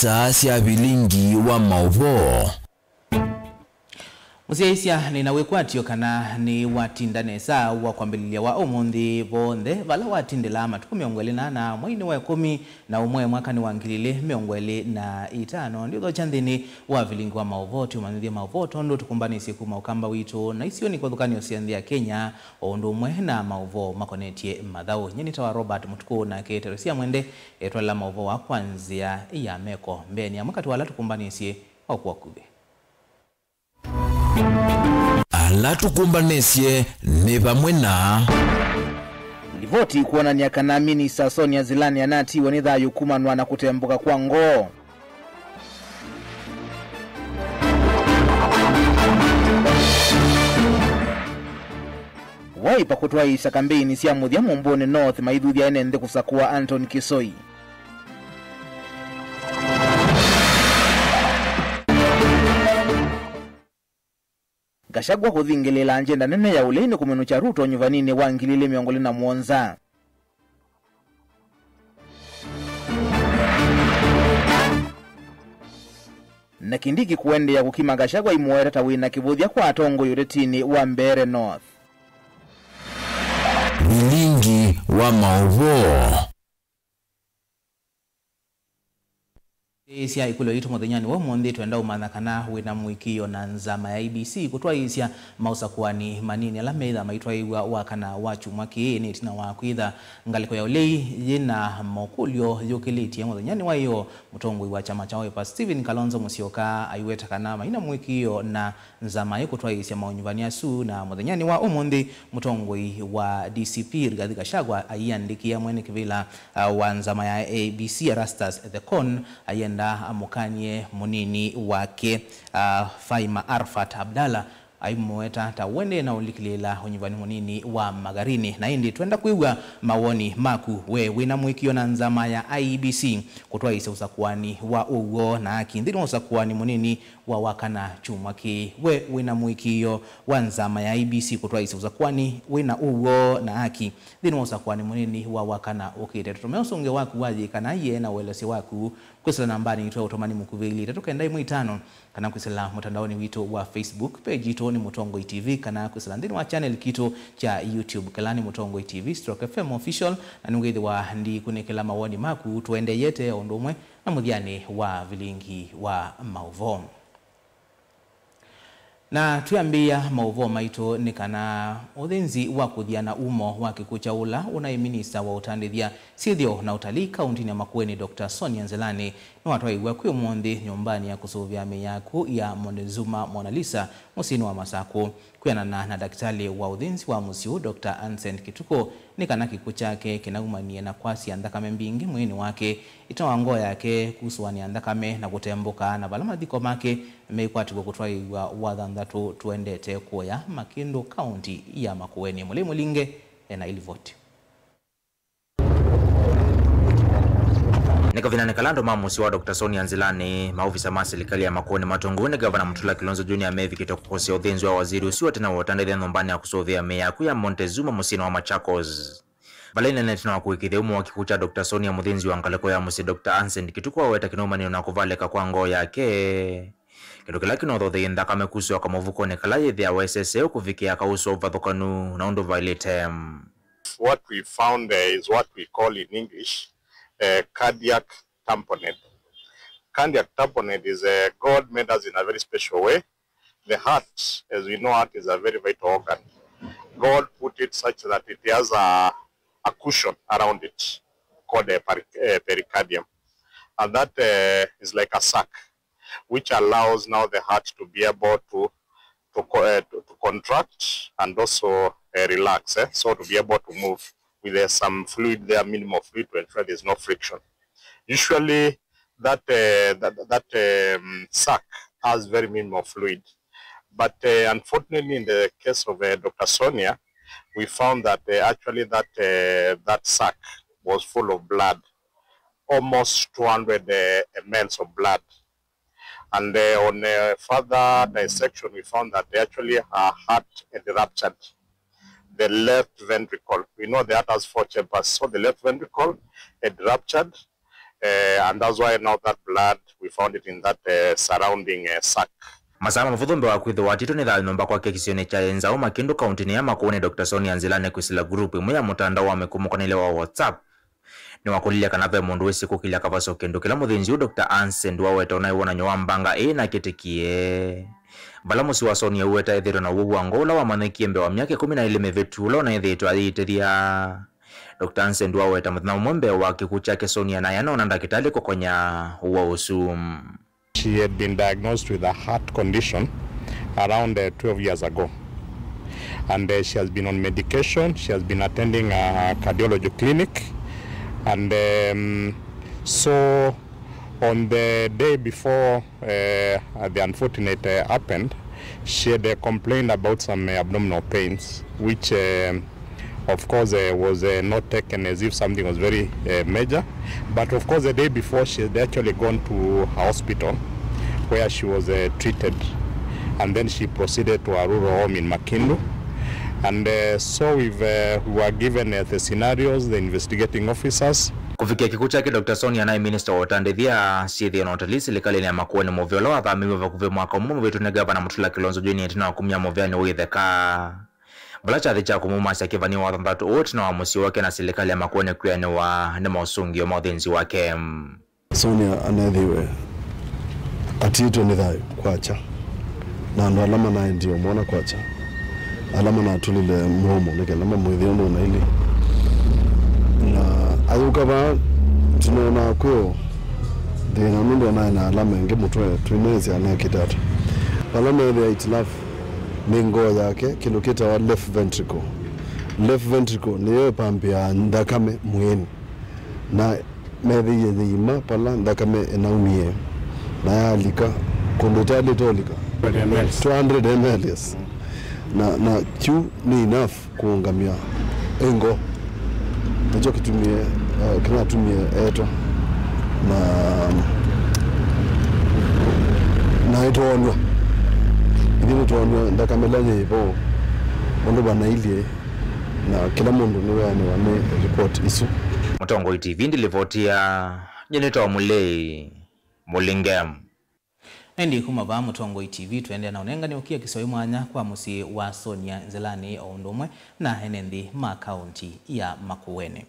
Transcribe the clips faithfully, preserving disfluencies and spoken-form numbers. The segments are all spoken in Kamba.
Saa sya vilingi wa maũvoo. Mũsyaĩĩsya, nĩ na wĩkwatyo kana nĩ watinda nesa wa kwambĩlĩlya wa ũmũnthĩ vonthe, vala watindĩla matukũ mĩongo ĩlĩ na ana mweinĩ wa ĩkũmi na ũmwe mwakanĩ wa ngili ilĩ mĩongo ĩlĩ na itano. Ndiũthokya nthĩnĩ wa vilingi wa maũvoo, tũmanyĩthye maũvoo tondũ tũkũmbanĩsye kuma ũkamba witũ na isionĩ kĩvathũkany'o sya nthĩ ya Kenya, o ũndũ ũmwe na maũvoo makonetye mathaũ. Nyie nĩtawa Robert Mũtukũ, nake Teresia Mwende etwaĩla maũvoo aa kwa nzĩa ya meko. Mbeenĩ, amwe katĩ wa ala tũkũmbanĩsye o kwa kuvĩ. Ala tũkũmbanĩsye nĩ vamwe na. Livoti kwonany'a kana Minista Sonia Nzilani anatiiwe nĩ thayũ kumanwa na kũtembũka kwa ngoo. Wiper kũtwaĩĩsya kambeini sya mũthya Mũmbũnĩ North maithuthya ene nthĩ kũsakũa Anton Kisoi. Gachagua kũthingĩlĩĩla agenda nene ya ũlei nĩ kũmĩnũkya Ruto nyuvaninĩ wa ngili ilĩ mĩongo ĩlĩ na mũonza. Na Kindiki kũendeea kũkima Gachagua aimũweta ta wĩna kĩvũthya kwa atongoi ũtetinĩ wa Mbeere North. Vilingi wa maũvoo. Ĩĩ, sya ĩkũlyo yitũ mũthenyanĩ wa ũmũnthĩ, twenda ũmanya kana wĩ na mũĩkĩĩo na nzama ya I E B C kũtwaĩĩsya maũsakũani manini ala meĩtha maitwaĩĩw'a wakana wa kyumwa kĩĩ. Nĩ ĩtina wa kwĩtha ngalĩko ya ũlei yĩ na mokũlyo yũkĩlĩtye mũthenyanĩ wa ĩyoo, mũtongoi wa kyama kya Wiper Stephen Kalonzo Musyoka aiweta kana mai na mũĩkĩĩo na nzama ĩĩ kũtwaĩĩsya maũnyuvani asu. Na mũthenyanĩ wa ũmũnthĩ, mũtongoi wa D C P Rigathi Gachagua aiandĩkĩa mwene kĩvĩla, uh, wa nzama ya A B C Erastus Ethekon aienda amũkany'e mũnini wake, uh, Faima Arfat Abdallah, aimũweta ta ũendee na ũlikĩlĩĩla ũnyuvani mũnini wa Magarini. Na ĩndĩ twenda kwĩw'a mawoni maku. We wĩ na mũĩkĩĩo na nzama ya I E B C kũtwaĩĩsya ũsakũani wa ũw'o na haki nthĩnĩ wa ũsakũani mũnini wa wakana kyumwa kĩĩ? We wĩ na mũĩkĩĩo wa nzama ya I E B C kũtwaĩĩsya ũsakũani wĩ na ũw'o na haki nthĩnĩ wa ũsakũani mũnini wa wakana ũkĩte? Tũtũmĩa ũsũngĩo waku wa yĩĩ kana yĩe na ũelesyo waku kwĩsĩla nambanĩ yitũ ya ũtũmani mũkuvĩ, ilĩ itatũ kenda ĩmwe itano, kana kwĩsĩla mũtandaonĩ witũ wa Facebook. Page yitũ nĩ Mũtongoi T V, kana kwĩsĩla nthĩnĩ wa channel kitũ kya YouTube kĩla nĩ Mũtongoi T V stroke F M Official, na nĩngwĩthĩwa ndikunĩkĩla mawoni maku tũendeeyete o ũndũ ũmwe na mũthyanĩ wa vilingi wa maũvoo. Na twĩambĩĩa maũvoo maitũ nĩ kana ũthĩnzi wa kũthiana umo wa kĩkw'ũ kya ũla ũnaĩ minista wa ũtandĩthya, syĩthyo na ũtalii kaũntinĩ ya Makueni, Doctor Sonia Nzilani, nĩwatwaĩiw'a kwĩ ũmũnthĩ nyũmbanĩ ya kũsũvĩa mĩĩ ya akw'ũ ya Montezuma Mona Lisa mũsyĩnĩ wa Masakũ. Kwĩanana na ndakĩtalĩ wa ũthĩnzi wa mũsyĩ ũũ, Doctor Ansen Kituku, nĩ kana kĩkw'ũ kyake kĩnaumanie na kwasya nthakame mbingĩ mwĩĩnĩ wake, ĩta wa ngoo yake kusũanĩa nthakame na kũtembũka, na vala mathiko make meĩkwatĩw'a kũtwaĩĩw'a Wathanthatũ tũendete kũya Makĩndũ, kaũnti ya Makueni. Mũlei Mũlinge ena ilivoti. Nĩ kavindanĩ kala andũ ma mũsyĩ wa Doctor Sonia Nzilani, maovisa ma silikalĩ ya Makueni matongow'e nĩ Gavana Mutula Kilonzo Junior mevikĩte kũkosya ũthĩnzi wa waziri ũsu wa tene wa ũtandĩthya nyũmbanĩ ya kũsũvĩa mĩĩ ya akw'ũ ya Montezuma mũsyĩnĩ wa Machakos. Vala ĩnene ĩtina wa kũĩkĩĩthya umo wa kĩkw'ũ kya Doctor Sonia, mũthĩnzi wa ngalĩko ya mũsyĩ Doctor Ansen Kituku aweta kĩnaumanĩo na kũvalĩka kwa ngoo yake, kĩndũ kĩla kĩnothotheie nthakame kusyoka mũvukonĩ kala yĩthĩawa ĩseseeu kũvikĩa kauswa ũvathũkanu na ũndũ vaĩlĩte. What we found, uh, is what we call in English, uh, cardiac tamponade. Cardiac tamponade is, uh, God made us in a very special way. The heart, as we know, heart is a very vital organ. God put it such that it has a, a cushion around it called a peri-, uh, pericardium. And that, uh, is like a sac, which allows now the heart to be able to, to, co-, uh, to, to contract and also, uh, relax, eh? So to be able to move with, uh, some fluid there, minimal fluid, to ensure there's no friction. Usually, that, uh, that, that, um, sac has very minimal fluid. But, uh, unfortunately, in the case of, uh, Doctor Sonia, we found that, uh, actually that, uh, that sac was full of blood, almost two hundred, uh, mLs of blood. And, uh, on, uh, further dissection, we found that actually her heart had ruptured. The left ventricle, we know the heart has four chambers, so the left ventricle had ruptured, Uh, and that's why now that blood, we found it in that uh, surrounding uh, sack. Masaa mavũthũ mbee wa kwĩthĩwa atitwe nĩ thayũ nyũmba kwake kĩsionĩ kya Enzau Makindu, kaũntĩnĩ ya Makueni, Doctor Sonia Nzilani kwĩsĩla group ĩmwe ya mũtandao wa mĩkũmũkanĩle wa WhatsApp. Nĩwakũlilye kana ve mũndũ wĩsĩ kũkĩlya kavaso kĩndũ kĩla mũthĩnzi ũũ Doctor Anse Nduaweta ũnaĩ wonany'o wa mbanga ĩĩ nakĩtĩkie. Vala mũsyĩ wa Sonia ũweta ethĩĩtwe na ũwau wa ngoo ũla wamanyĩkie mbee wa myaka ĩkũmi na ĩlĩ mĩvĩtu, ũla ũnaĩthĩĩtwe ayĩtĩthya. Doctor Anse Nduaweta mũthenya ũmwe mbee wa kĩkw'ũ kyake Sonia naĩ anona ndakĩtalĩ kũkonya ũwau ũsu. She had been diagnosed with a heart condition around uh, twelve years ago. And uh, she has been on medication. She has been attending a cardiology clinic. And um, so on the day before uh, the unfortunate uh, happened, she had uh, complained about some uh, abdominal pains, which uh, of course uh, was uh, not taken as if something was very uh, major. But of course, the day before, she had actually gone to a hospital where she was uh, treated, and then she proceeded to a rural home in Makindu. And uh, so we've, uh, we were given uh, the scenarios, the investigating officers. Kũvikĩa kĩkw'ũ kyake, Doctor Sonia naĩ minista wa ũtandĩthya, syĩthĩo na ũtalii silikalĩnĩ ya Makueni, mũvĩa ũla wathamiw'e vakuvĩ mwaka ũmwe mũvĩtu nĩ Gavana Mutula Kilonzo Junior ĩtina wa kumya mũvĩanĩ wa itheka. Vala kyathĩ kya kũmumasya kĩvani wa thanthatũ ũũ ĩtina wa mũsyĩ wake na silikalĩ ya Makueni kwĩanĩwa nĩ maũsũngĩo ma ũthĩnzi wake. Sonia aneethĩiwe atiĩtwe nĩ thayũ kwakya, na andũ ala manaendie ũmwona kwakya, ala manatũlile mũomo nĩ kenda mamwĩthĩe nũnailye. Na ayũka vaa, tũneenaa kwĩo thĩna nũndũ anaĩ na ala mengĩ mũtwe, twĩneesĩ anekĩte ata. Vala meethĩa itilafu nĩ ngoo yake, kĩndũ kĩtawa left ventricle. Left ventricle nĩyo ĩpampĩaa nthakame mwĩĩnĩ. Na meethĩie yĩima pala nthakame ĩnaumie, na yalika kũndũ ĩtaĩlĩte ũlika. Two hundred M L, yes. Na, na kyu nĩ enough kũũngamya ĩngo. Nĩkyo kĩtumie, uh, kĩnatumie etwa na, na ĩtoonw'a. Ithyĩ nĩtwoonw'a nthakame ĩla yĩ vo ũndũ vanailye, na kĩla mũndũ nĩweanĩwa nĩ report isu. Mũtongoi T V ndĩlivoti ya Nyinito Mulei Mũlinge. Na ĩndĩ kuma vaa Mũtongoi T V, tũendeea na ũnengani ũkia kĩsoi mwanya kwa mũsyĩ wa Sonia Nzilani o ũndũ ũmwe na ene nthĩ ma kaũnti ya Makueni.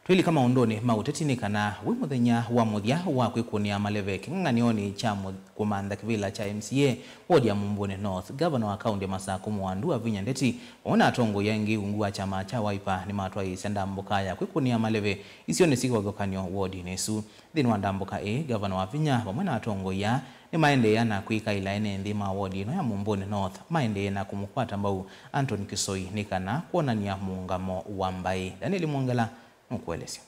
Twĩlika maũndũnĩ ma ũteti nĩ kana wĩ mũthenya wa mũthya wa kwĩkũnĩa maleve kĩng'ang'anĩonĩ kya mũ-, kũmantha kĩvĩla kya M C A wodi ya Mumbuni North, ngavana wa kaũnti ya Masakũ Mwandu Wavinya Ndeti vamwe na atongoi angĩ ungu wa kyama kya Wiper nĩmatwaĩĩsye ndambũka ya kwĩkũnĩa maleve isionĩ syĩ kĩvathũkany'o wodinĩ ĩsu. Nthĩnĩ wa ndambũka ĩĩ, ngavana Wavinya vamwe na atongoi aa nĩmaendeea na kwĩkaĩla ene nthĩ ma wodi ĩno ya Mumbuni North maendee na kũmũkwata mbau Anton Kĩsoi nĩ kana kwonany'a mũũngamo wa mbaĩ. Daniel Mwongela nũkũelesya.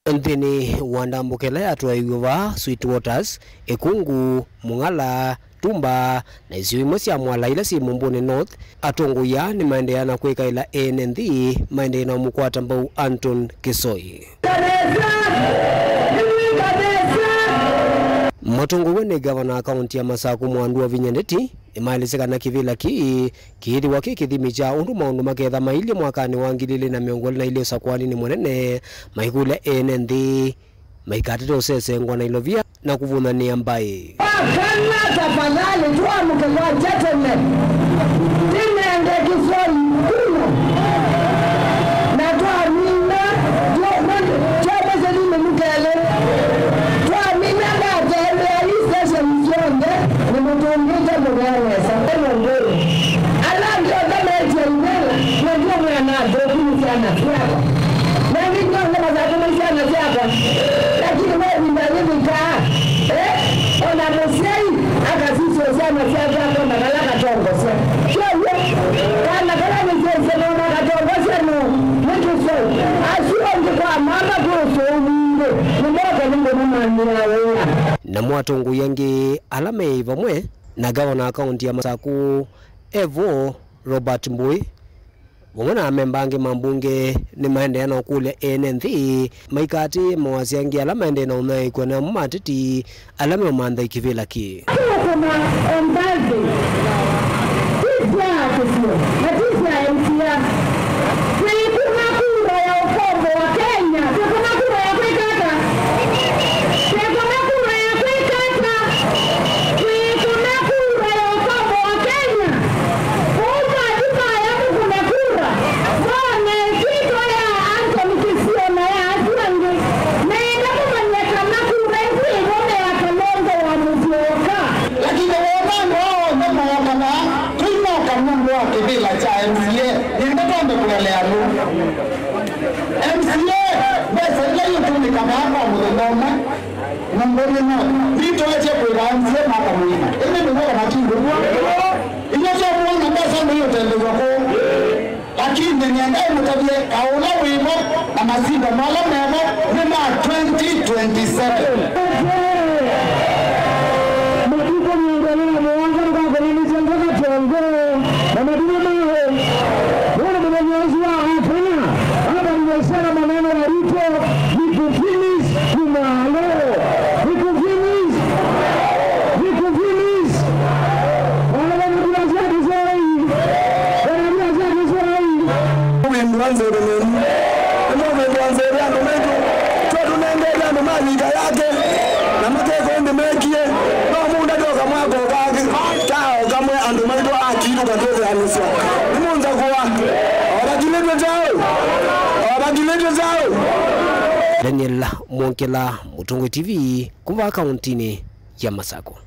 Nthĩnĩ wa ndambũka ĩla yatwaĩiw'e vaa Sweet Waters, Ĩkungu, Mũng'ala, Tumba, na isio imwe sya Mwala ila syĩ Mumbuni North, atongoi aa nĩmaendeea na kwĩkaĩla ene nthĩ maendee na ũmũkwata mbau Anton Kĩsoi. Matongoew'e nĩ ngavana wa kaũnti ya Masakũ Mwandu Wavinya Ndeti, nĩmaelesya kana kĩvĩla kĩĩ kĩĩthĩwa kĩ kĩthimi kya ũndũ maũndũ maketha mailye mwakanĩ wa ngili ilĩ na mĩongo ĩlĩ na ilĩ ũsakũaninĩ mũnene, maikũlya ene nthĩ maikatate ũsesengwa na ilovia na kũvũnanĩa mbaĩ. Wakana, tafadhali, tuamke kwa gentlemen. Tinende Kĩsoi kuno. Na twamina, twamese nini mukele. Twamina ndatembea hii station syonthe, nĩmũtũngĩte mũvea nesa. Ĩno ngũĩ. Ala angĩ onthe metie imela, na ndio mwana athũku nĩ syana syakwa. Na nĩ nyonthe mathangũ ma syana syakwa. Lakini we ĩvinda yĩvĩkaa, eh, ona mũsyai akasisya syana syake akona kala katongosya. Syo w'o, kana kala nĩsyaisye nona katongosya no, nĩ Kĩsoi. Asu angĩ kwa mama kwĩ ũsũu mwingĩ, nĩmoka nĩngũmũmanyĩa wĩa. Namo atongoi angĩ ala meĩ vamwe na ngavana wa kaũnti ya Masakũ, Evo Robert Mbũĩ, vamwe na amemba angĩ ma mbunge nĩmaendeea na ũkũlya ene nthĩ maikaatĩĩe mawasya angĩ ala maendee na ũnyaĩĩkw'a namo mateti ala meũmantha kĩvĩla kĩĩ. Tũkũna on Thursday. Ti sya kĩsio, na ti sya M C A. Twĩkũna kura ya ũkombo wa Kenya. Twĩkũna kura ya kwĩka Wa kĩvĩla kya M C A, nĩenda twambe kũelea andũ. M C A, mbesa ila iũtũmĩka vaa kwa mũthenya ũmwe, nyũmba nĩ no, nitwaĩtye kwĩka M C A mwaka mũima. Ĩndĩ nĩw'o kana ti ũw'o? Inyuĩ syo muona mbesa nĩ iũtembethwa kũu. Lakini nĩenda ĩmũtavye kaũ ũla wĩ vo na masinda mala me vo nĩ ma twenty twenty-seven. Matukũ mĩongo ĩlĩ na mũonza nĩkakonanĩsya nzaka kyongo na matume mawe. Wona mũthenya ũsu wa akana, hapa nimesema maneno ya Ruto, ni kufinis kumalo. Ni kufinis. Ni kufinis. Wale wanabiashara kiswahili. Wanabiashara kiswahili. Wĩndwa nzeve nenu. Nĩmũvĩndwa nzeve andũ maitũ. Twatũnengete andũ ma nyika yake. Na makeka ũndũ mekie. No mũndũ ndoka mwako kake. Tao kamwe andũ maitũ akilũka twĩthĩanĩsya. Nĩmũnza kũa. Abakilĩtwe tao. Abakilĩtwe tao. Daniel Mwongela, Mũtongoi T V, kuma kauntinĩ ya Masako.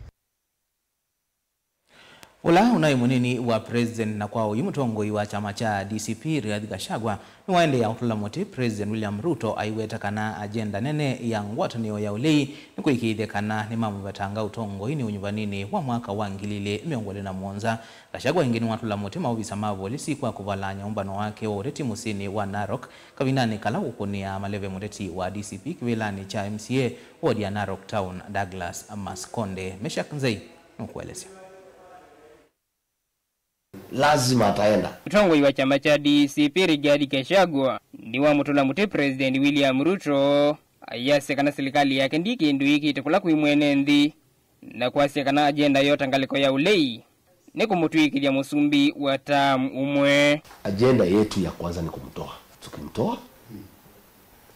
Ũla ũnaĩ mũnini wa president na kwa ũyu mũtongoi wa kyama kya D C P, Rigathi Gachagua, nĩwaendeea ũtũla mũtĩ President William Ruto aiweta kana agenda nene ya ngwatanĩo ya ũlei nĩ kũĩkĩĩthya kana nĩmamũvetanga ũtongoinĩ ũnyuvaninĩ wa mwaka wa ngili ilĩ mĩongo ĩlĩ na mũonza. Gachagua ĩngĩ nĩwatũla mũtĩ maovisa ma volisi kwa kũvalany'a ũmbano wake wa ũteti mũsyĩnĩ wa Narok kavindanĩ kala ũkũnĩaa maleve mũteti wa D C P kĩvĩlanĩ kya M C A ward ya Narok Town, Douglas Maskonde. Meshack Nzei nũkũelesya. Lazima ataenda. Mũtongoi wa kyama kya D C P Rigathi Gachagua nĩwamũtũla mũtĩ President William Ruto, ayasya kana silikalĩ yake ndi kĩndũ ĩkĩte kũla kwĩ mwene nthĩ, na kwasya kana agenda yo ta ngalĩko ya ũlei nĩ kũmũtw'ĩkĩthya mũsumbĩ wa term ũmwe. Agenda yetu ya kwanza ni kumtoa. Tukimtoa,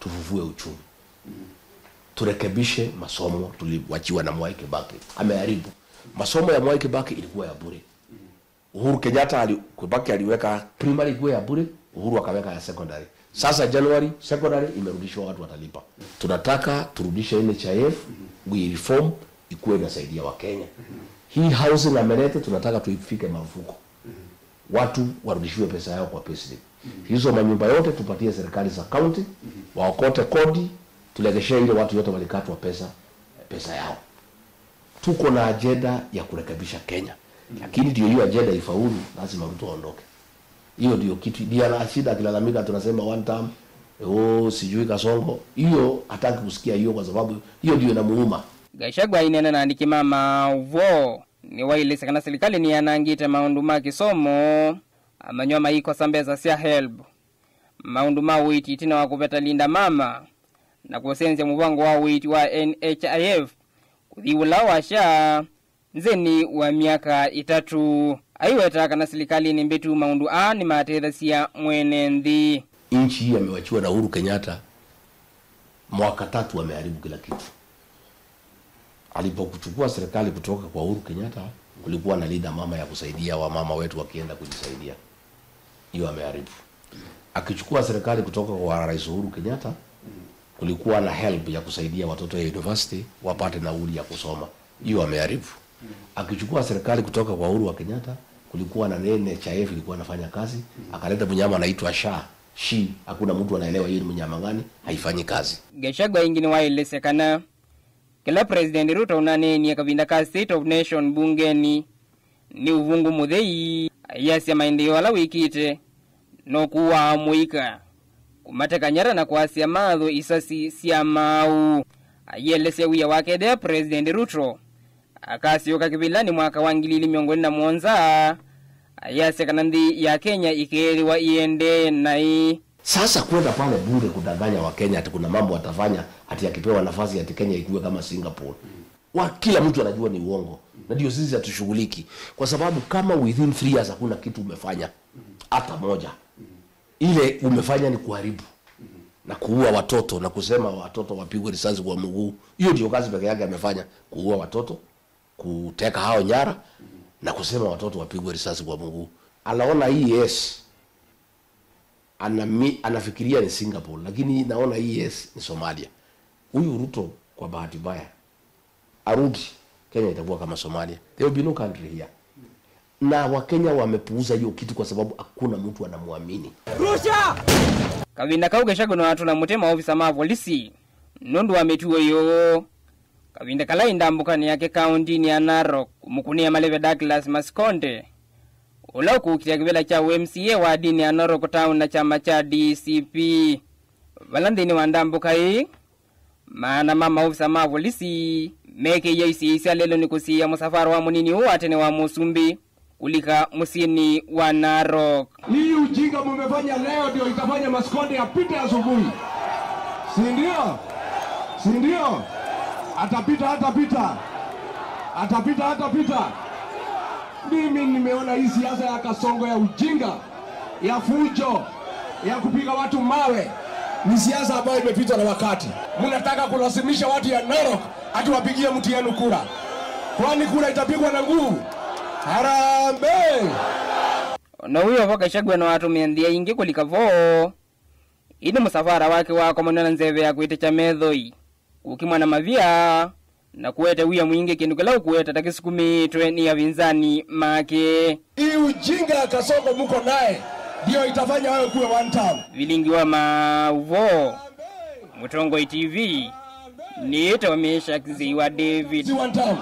tufufue uchumi. Turekebishe masomo tuliwachiwa na Mwai Kibaki. Ameharibu. Masomo ya Mwai Kibaki ilikuwa ya bure. Uhuru Kenyatta ali-, Kibaki aliweka primary ikuwe ya bure, Uhuru akaweka ya secondary. Sasa January, secondary imerudishwa, watu watalipa. Tunataka turudishe N H I F, we reform, ikuwe inasaidia Wakenya. Hii housing amelete, tunataka tuifike marufuku. Watu warudishiwe pesa yao kwa payslip. Hizo manyumba yote tupatie serikali za county, waokote kodi, tulegeshee ile watu yote walikatwa pesa, pesa yao. Tuko na ajenda ya kurekebisha Kenya. Lakini ndio hiyo ajenda ifaulu, lazima Ruto aondoke. Hiyo ndio kitu, ndio anashinda akilalamika, tunasema one term, oh, sijui Kasongo. Hiyo hataki kusikia hiyo kwa sababu hiyo ndio inamuuma. Gachagua aineena na andĩki ma maũvoo, nĩwaĩlĩsye kana silikalĩ nĩyanangĩte maũndũ ma kĩsomo, amanywa maikosa mbesa sya helb, maũndũ ma ũiiti ĩtina wa kũveta Linda Mama, na kũsenzya mũvango wa ũiiti wa N H I F kũthi ũla wa SHA nthĩnĩ wa myaka ĩtatũ. Aiweta kana silikalĩnĩ mbĩtu maũndũ aa nĩmatethasya mwene nthĩ. Nchi hii amewachiwa na Uhuru Kenyatta, mwaka tatu ameharibu kila kitu. Alipokuchukua serikali kutoka kwa Uhuru Kenyatta, kulikuwa na Linda Mama ya kusaidia wamama wetu wakienda kujisaidia. Hiyo ameharibu. Akichukua serikali kutoka kwa Rais Uhuru Kenyatta, kulikuwa na helb ya kusaidia watoto ya university wapate nauli ya kusoma. Hiyo ameharibu. Akichukua serikali kutoka kwa Uhuru wa Kenyatta, kulikuwa na N H I F ilikuwa anafanya kazi, akaleta mnyama anaitwa SHA. Shi, hakuna mtu anaelewa hiyo ni mnyama gani, haifanyi kazi. Gachagua ĩngĩ nĩwaĩlĩsye kana kĩla President Ruto ũnaneenie kavinda ka State of Nation mbungenĩ nĩ ũvũngũ mũthei, ayasya maendeeo ala wĩkĩte no kũaa mũika, kũmateka nyara na kwasya mathũ isasi sya maaũ. Aielesya wia wake ethĩa President Ruto akasyoka kĩvĩlanĩ mwaka wa ngili ilĩ mĩongo ĩlĩ na mũonza, ayasya kana nthĩ ya Kenya ĩkeethĩwa ĩendee naĩ. Sasa kwenda pale bure kudanganya Wakenya ati kuna mambo atafanya, ati akipewa nafasi ati Kenya ikuwe kama Singapore. Wa, kila mtu anajua ni uongo. Na ndio sisi hatushughuliki. Kwa sababu kama within three years hakuna kitu umefanya, hata moja, ile umefanya ni kuharibu na kuua watoto na kusema watoto wapigwe risasi kwa mguu. Hiyo ndio kazi peke yake amefanya, kuua watoto, kuteka hao nyara na kusema watoto wapigwe risasi kwa mguu. Anaona hii, yes, anami-, anafikiria ni Singapore, lakini naona hii, yes, ni Somalia. Huyu Ruto, kwa bahati mbaya, arudi, Kenya itakuwa kama Somalia. There will be no country here. Na Wakenya wamepuuza hiyo kitu kwa sababu hakuna mtu anamwamini. Kavinda kau Gachagua nĩwatũla mũtĩ maovisa ma volisi nũndũ wa mĩtuo yĩu. Kavinda kala aĩ ndambũkanĩ yake kaũndĩnĩ ya Narok kũmũkũnĩa maleve Douglas Masikonde, ũla ũkũkitĩa kĩvĩla kya ũ M C A wa wadinĩ ya Narok Town na kyama kya D C P. Vala nthĩnĩ wa ndambũka ĩĩ, maana ma maovisa ma volisi mekĩie isiĩi sya lelũ nĩ kũsiĩĩa mũsafara wa mũnini ũũ wa tene wa mũsumbĩ kũlika mũsyĩnĩ wa Narok. Hii ujinga mumefanya leo ndio itafanya Masikonde apite asubuhi, si ndio? Si ndio? Atapita, atapita, atapita, atapita. Mimi nimeona hii siasa ya Kasongo ya ujinga, ya fujo, ya kupiga watu mawe ni siasa ambayo imepitwa na wakati. Mnataka kulazimisha watu ya Narok ati wapigie mtu yenu kura. Kwani kura itapigwa na nguvu? Harambee! Ona ũu vo Gachagua nĩwatũmĩa nzĩa ingĩ kũlika vo, ĩndĩ mũsafara wake wakomanw'a na nzeve ya kwĩtĩkya methoi, kũkimwa na mavia, na kũete wia mwingĩ, kĩndũ kĩla ũkũweta ta kĩsukumĩĩtwe nĩ avinzani make. Hii ujinga ya Kasongo muko naye ndio itafanya wewe kuwe one term. Vilingi wa maũvoo, Mũtongoi T V, nĩĩtawa Meshack Nzei wa David. Si one term.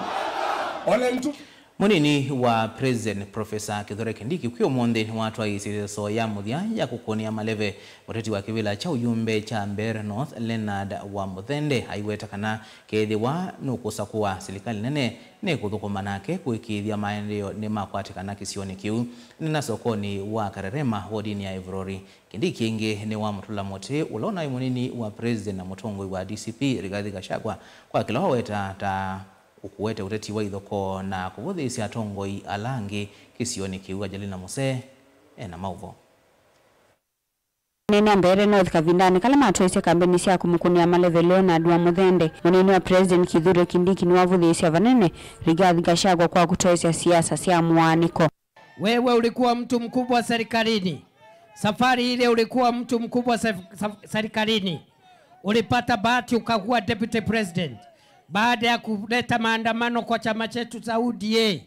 Ole mtu Mũnini wa President, Professor Kithure Kindiki, kwĩ ũmũnthĩ nĩwatwaĩĩsye ĩseso ya mũthya ya kũkũnĩa maleve mũteti wa kĩvĩla kya ũyumbe kya Mbeere North, Leonard Wamuthende. Aiweta kana kethĩwa nũkũsakũa, silikalĩ nene nĩkũthũkũma nake kũĩkĩĩthya maendeeo nĩmakwatĩkana kĩsionĩ kĩu. Nĩna sokonĩ wa Karerema, wodinĩ ya Ĩvurori. Kindiki ĩngĩ nĩwamũtũla mũtĩ ũla ũnaĩ mũnini wa President na mũtongoi wa D C P, Rigathi Gachagua, kwa kĩla wawetaa ta ũkũete ũteti wa ithokoo na kũvũthĩĩsya atongoi ala angĩ kĩsionĩ kĩu. Angelina Musee ena maũvoo. Anene a Mbeere North kavindanĩ kala matwaisye kambeni sya kũmũkũnĩa maleve Leonard Wamuthende, mũnini wa President Kithure Kindiki nĩwavũthĩĩsya vanene Rigathi Gachagua kwa kũtwaĩsya siasa sya mũaanĩko. Wewe ulikuwa mtu mkubwa serikalini. Safari ile ulikuwa mtu mkubwa sef- saf- serikalini. Ulipata bahati ukakuwa deputy president baada ya kuleta maandamano kwa chama chetu cha U D A.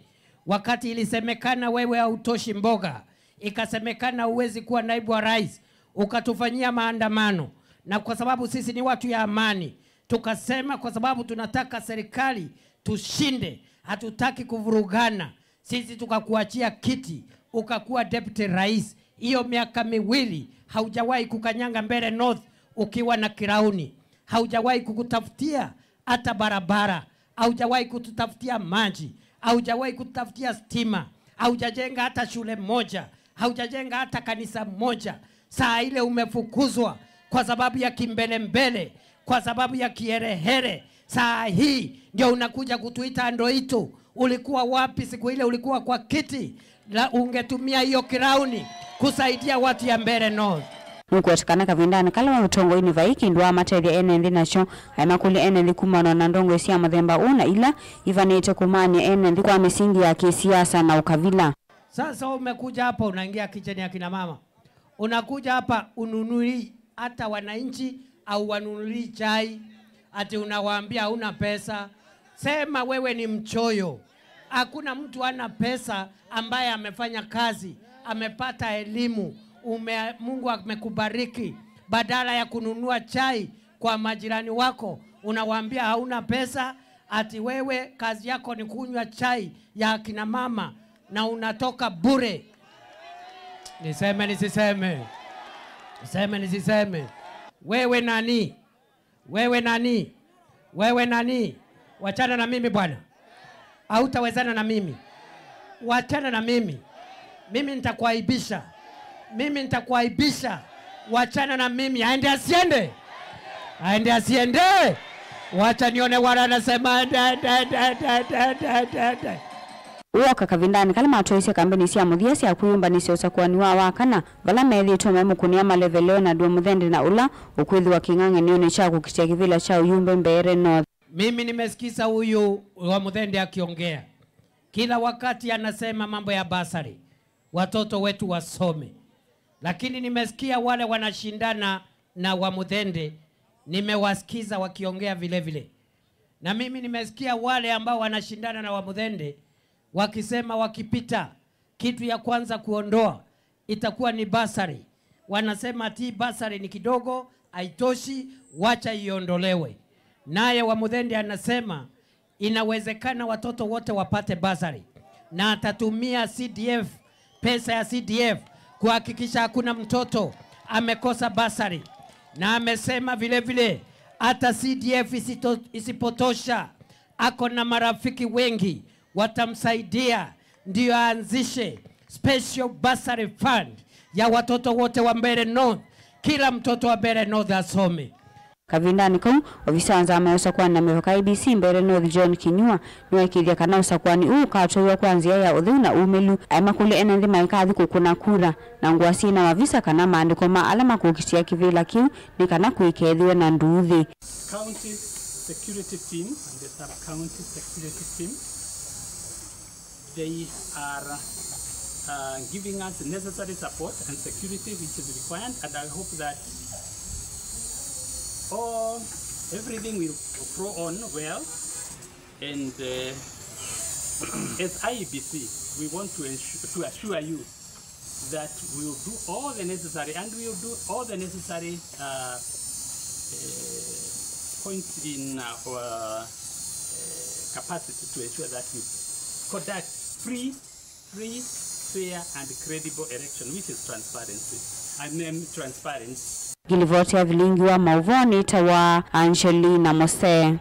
Wakati ilisemekana wewe hautoshi mboga, ikasemekana huwezi kuwa naibu wa rais, ukatufanyia maandamano, na kwa sababu sisi ni watu ya amani, tukasema kwa sababu tunataka serikali tushinde, hatutaki kuvurugana, sisi tukakuachia kiti, ukakuwa deputy rais. Hiyo miaka miwili haujawahi kukanyanga Mbeere North ukiwa na kirauni, haujawahi kukutafutia hata barabara, haujawahi kututafutia maji, haujawahi kututafutia stima, haujajenga hata shule moja, haujajenga hata kanisa moja. Saa ile umefukuzwa kwa sababu ya kimbelembele, kwa sababu ya kiherehere. Saa hii ndio unakuja kutuita ndoitu. Ulikuwa wapi siku ile ulikuwa kwa kiti? La, ungetumia hiyo kirauni kusaidia watu ya Mbeere North. Nũkwetĩkana kavindanĩ kala waĩ ũtongoinĩ vai kĩndũ wamatethya ene nthĩ nakyo, aimakũlya ene nthĩ kumana na ndongoi sya mũthemba ũũ na ila ivanĩte kũmany'a ene nthĩ kwa mĩsingi ya kĩsiasa na ũkavila. Sasa umekuja hapa unaingia kitchen ya kina mama. Unakuja hapa ununui hata wananchi au wanunulii chai, ati unawaambia hauna pesa. Sema wewe ni mchoyo. Hakuna mtu ana pesa ambaye amefanya kazi, amepata elimu, ume, Mungu amekubariki. Badala ya kununua chai kwa majirani wako, unawaambia hauna pesa, ati wewe kazi yako ni kunywa chai ya akina mama na unatoka bure. Niseme nisiseme? Niseme nisiseme? Wewe nani? Wewe nani? Wewe nani? Wachana na mimi bwana. Hautawezana na mimi. Wachana na mimi. Mimi nitakuaibisha. Mimi nitakuaibisha. Wachana na mimi. Aende asiende? Aende asiende? Wacha nione wala anasema aende, aende, aende. Wooka kavindanĩ kala matwaisye kambeni sya mũthya sya kwĩyũmbanĩsya ũsakũani wa wakana, vala methĩĩtwe maimũkũnĩa maleve Leonard Wamuthende na ũla ũkwĩthĩwa kĩng'ang'anĩonĩ kya kũkitĩa kĩvĩla kya ũyumbe Mbeere North. Mimi nimesikiza huyu Wamuthende akiongea. Kila wakati anasema mambo ya basari, watoto wetu wasome. Lakini nimesikia wale wanashindana na Wamuthende, nimewasikiza wakiongea vile vile. Na mimi nimesikia wale ambao wanashindana na Wamuthende wakisema wakipita Kitu ya kwanza kuondoa itakuwa ni bursary. Wanasema ati bursary ni kidogo, haitoshi, wacha iondolewe. Naye Wamuthende anasema inawezekana watoto wote wapate bursary, na atatumia C D F, pesa ya C D F, kuhakikisha hakuna mtoto amekosa bursary. Na amesema vile vile, hata C D F isito-, isipotosha, ako na marafiki wengi watamsaidia ndio aanzishe special bursary fund ya watoto wote wa Mbeere North, kila mtoto wa Mbeere North asome. Kavindanĩ kau, ovisa wa nzama ya ũsakũani na mĩvaka I E B C Mbeere North John Kinyua nĩwaĩkĩĩthya kana ũsakũani ũũ ũkatwaiwa kwa nzĩa ya ũtheu na umĩlu, aimakũlya ene nthĩ maikathi kũkũna kura na ngũa syĩ na mavisa kana maandĩko ma ala makũkitĩa kĩvĩla kĩu nĩ kana kũikethĩwe na nduuthĩ. County security team and the sub-county security team, they are, uh, giving us necessary support and security which is required, and I hope that all, everything will flow on well. And, uh, as I E B C, we want to ensure, to assure you that we will do all the necessary, and we will do all the necessary, uh, uh, points in our, uh, capacity to ensure that we conduct free, free, fair and credible election, which is transparency. I mean, transparent. Ngilivoti ya vilingi wa maũvoo nĩtawa Angelina Mose.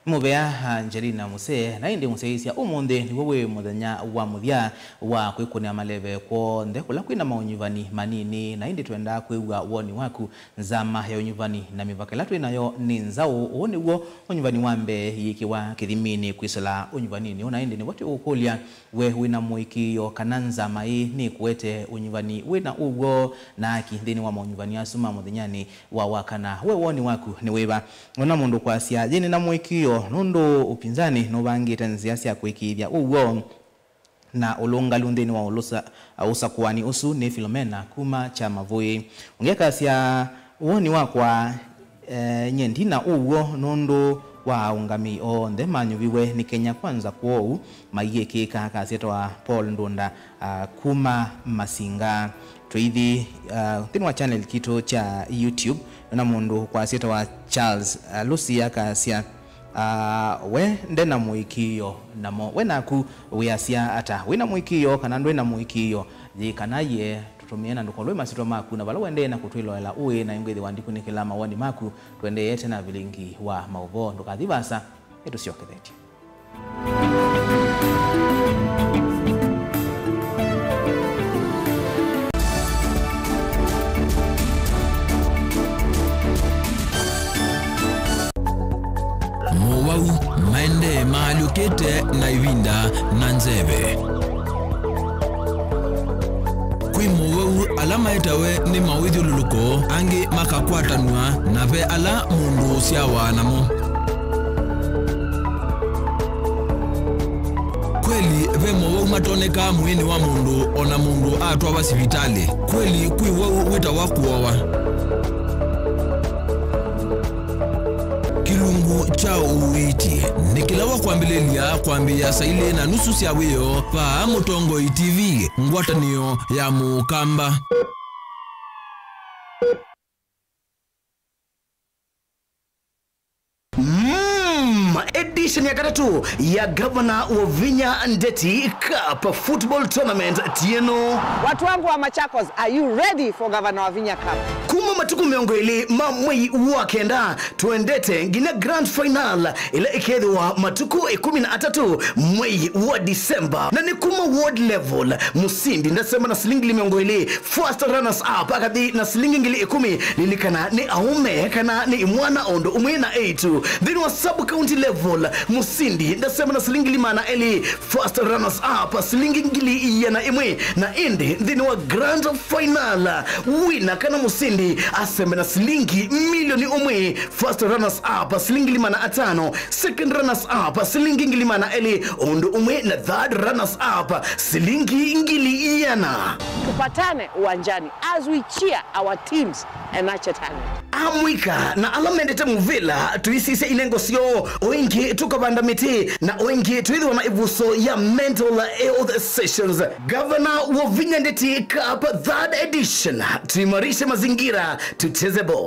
Nĩ mũvea Angelina Muse, na ĩndĩ mũsyaĩĩsya, ũmũnthĩ nĩw'o wĩ mũthenya wa mũthya wa kwĩkũnĩa maleve kw'onthe kũla kwĩna maũnyuvani manini, na ĩndĩ twendaa kwĩw'a woni waku. Nzama ya ũnyuvani na mĩvaka ĩla twĩ nayo nĩ nzaũ. Ũũ nĩw'o ũnyuvani wa mbee yĩkĩwa kĩthiminĩ kwĩsĩla ũnyuvaninĩ ũũ, na ĩndĩ nĩvo twĩũkũlya, we wĩna mũĩkĩĩo kana nzama ĩĩ nĩkũete ũnyuvani wĩna ũw'o na aki nthĩnĩ wa maũnyuvani asu ma mũthenyanĩ wa Wakana? We woni waku nĩ wĩva? Ona mũndũ kwasya, yĩĩ nĩna mũĩkĩĩo, nũndũ ũpinzani nũvangĩte nzĩa sya kũĩkĩĩthya ũw'o na ũlũngalu nthĩnĩ wa ũlũsa-, ũsakũani ũsu nĩ Philomena kuma Kyamavũĩ. Ũngĩ akasya, woni wakwa, eh, nyie ndina ũw'o nũndũ wa aũngamĩi onthe manyuviwe nĩ Kenya Kwanza kwoou maiĩkĩĩka. Akasya etawa Paul Ndunda, ah, kuma Masinga. Tũithi, ah, nthĩnĩ wa channel kitũ kya YouTube, na mũndũ kwasya etawa Charles, ah, Lucy akasya, ah, we nde na mũĩkĩĩo namo. We naku wĩasya ata? Wĩna mũĩkĩĩo kana ndwĩ na mũĩkĩĩo? Yĩ kana yĩe, tũtũmĩe na ndũkolwe masyĩtwa maku na vala ũendee na kũtwĩloela ũĩ, na ĩngwĩthĩwa ndikunĩkĩla mawoni maku. Tũendeete na vilingi wa maũvoo. Ndũkathi vaasa, nĩtũsyokethetye. Mowau maendee maalyũkĩte na ĩvinda na nzeve. Kwĩ mowau ala maetawe nĩ mawĩthyũlũlũko, angĩ makakwatanw'a, na ve ala mũndũ ũsyawa namo. Kweli, ve mowau matonekaa mwĩĩnĩ wa mũndũ o na mũndũ atwawa sivitalĩ. Kweli, kwĩ wau wĩtawa kũowa. Kĩlungu kya ũiiti nĩ kĩla wa kwambĩlĩlya kwambĩĩa saa ilĩ na nusu sya wĩoo vaa Mũtongoi T V, ngwatanĩo ya Mũkamba. Mm, edition ya katatũ ya Governor Wavinya Ndeti Cup Football Tournament ti ĩno. Watu wangu wa Machakos, are you ready for Governor Wavinya Cup? Kuma matukũ mĩongo ĩlĩ ma mwei wa kenda, tũendete nginya grand final ĩla ĩkethĩwa matukũ ĩkũmi na atatũ mwei wa December. Na nĩ kuma ward level, mũsindi ndasema na silingi ngili mĩongo ĩlĩ, first runners up akathi na silingi ngili ĩkũmi, lilikana nĩ aũme kana nĩ imwana o ũndũ ũmwe na eĩtu. Nthĩnĩ wa sub county level, mũsindi ndasema na silingi ngili maana elĩ, first runners up silingi ngili iana ĩmwe, na ĩndĩ nthĩnĩ wa grand final, wina kana mũsindi asembe na silingi milioni ũmwe, first runners up silingi ngili maana atano, second runners up silingi ngili maana elĩ, ũndũ ũmwe na third runners up silingi ngili iana. Tupatane uwanjani as we cheer our teams Amũika na ala mendete mũvĩla, tũisisya inengo syoo, o ĩngĩ tũkavanda mĩtĩ, na o ĩngĩ twĩthĩwa na ĩvuso ya mental health sessions. Gavana Wavinya Ndeti Cup third edition, tuimarishe mazingira, tucheze ball.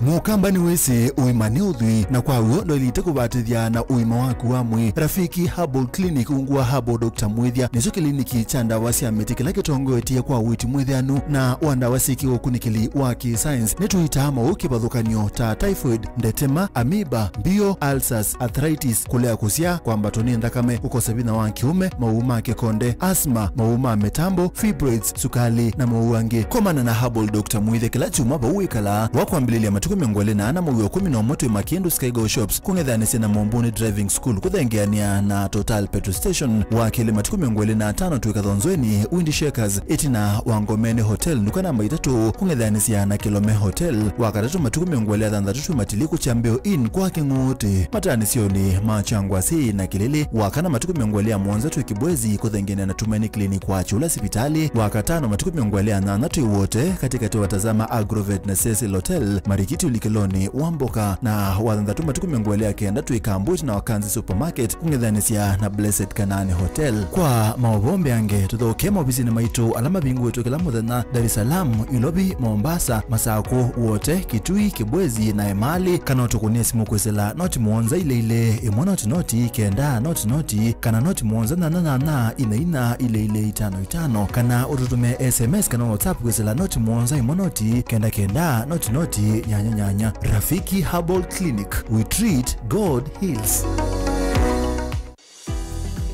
Mũkamba nĩwĩsĩ ũima nĩ ũthwii, na kwa w'o ndwaĩlĩte kũvatĩthya na ũima waku wa mwĩĩ. Rafiki Herbal Clinic ungu wa Herbal Doctor Mwĩthya nĩkyo kĩliniki kya ndawa sya mĩtĩ kĩla kĩtongoetye kwa ũiiti mwĩthĩanu na wa ndawa syĩ kĩũkunĩkĩli wa kĩ-science. Nĩtũitaa maũũ kĩvathũkany'o ta typhoid, ndetema, amoeba, mbio, ulcers, arthritis, kũlea kũsyaa, kwambatwa nĩ nthakame, kũkosa vinya wa kĩũme, maũũ ma kĩkonde, asthma, maũũ ma mĩtambo, fibroids, sukali, na maũũ angĩ. Komana na Herbal Doctor Mwĩthya kĩla kyumwa vau wĩkalaa, wa kwambĩlĩlya matukũ mĩongo ĩlĩ na ana mũio kũmi na ũmwe twĩ Makindu Skygo Shops, kũng'ethanĩsya na Mombuni Driving School, kũthengeanĩa na Total Petrol Station, wa kelĩ matukũ mĩongo ĩlĩ na atano twĩ Kathonzweni, Windy Shakers, ĩtina wa Ngomeni Hotel, nduka namba itatũ, kũng'ethanĩsya na Kilome Hotel, wa katatũ matukũ mĩongo ĩlĩ na thanthatũ twĩ Matiliku Kyambeo Inn kwa Kĩng'ũũtĩ, mataanĩsyonĩ ma Kyangwasĩ na Kĩlĩlĩ, wa kana matukũ mĩongo ĩlĩ na mũonza twĩ Kibwezi, kũthengeanĩa na Tumaini Clinic wa Kyũla sivitalĩ, wa katano matukũ mĩongo ĩlĩ na nyanya twĩ Wote, katĩkatĩ wa Tazama Agrovet na Cecil Hotel, Marikiti ũlikĩlonĩ wa Mboka, na wa thanthatũ matukũ mĩongo ĩlĩ na kenda twĩ Kambwiti na Wakanzi Supermarket, kũng'ethanĩsya na Blessed Canaan Hotel. Kwa maũvoo mbeange, tũthokee maovisinĩ maitũ ala mavingũĩtwe kĩla mũthenya, Dar es Salaam, Ilovi, Mombasa, Masakũ, Wote, Kitui, Kibwezi, na Emali, kana ũtũkũnĩe simũ kwĩsĩla noti mũonza ilĩ ilĩ, ĩmwe noti noti, kenda noti noti, kana noti mũonza nyanya nyanya, ina ina, ilĩ ilĩ, itano itano, kana ũtũtũmĩe S M S kana WhatsApp kwĩsĩla noti mũonza ĩmwe noti, kenda kenda, noti noti, nyanya nyanya. Rafiki Herbal Clinic, we treat, God heals.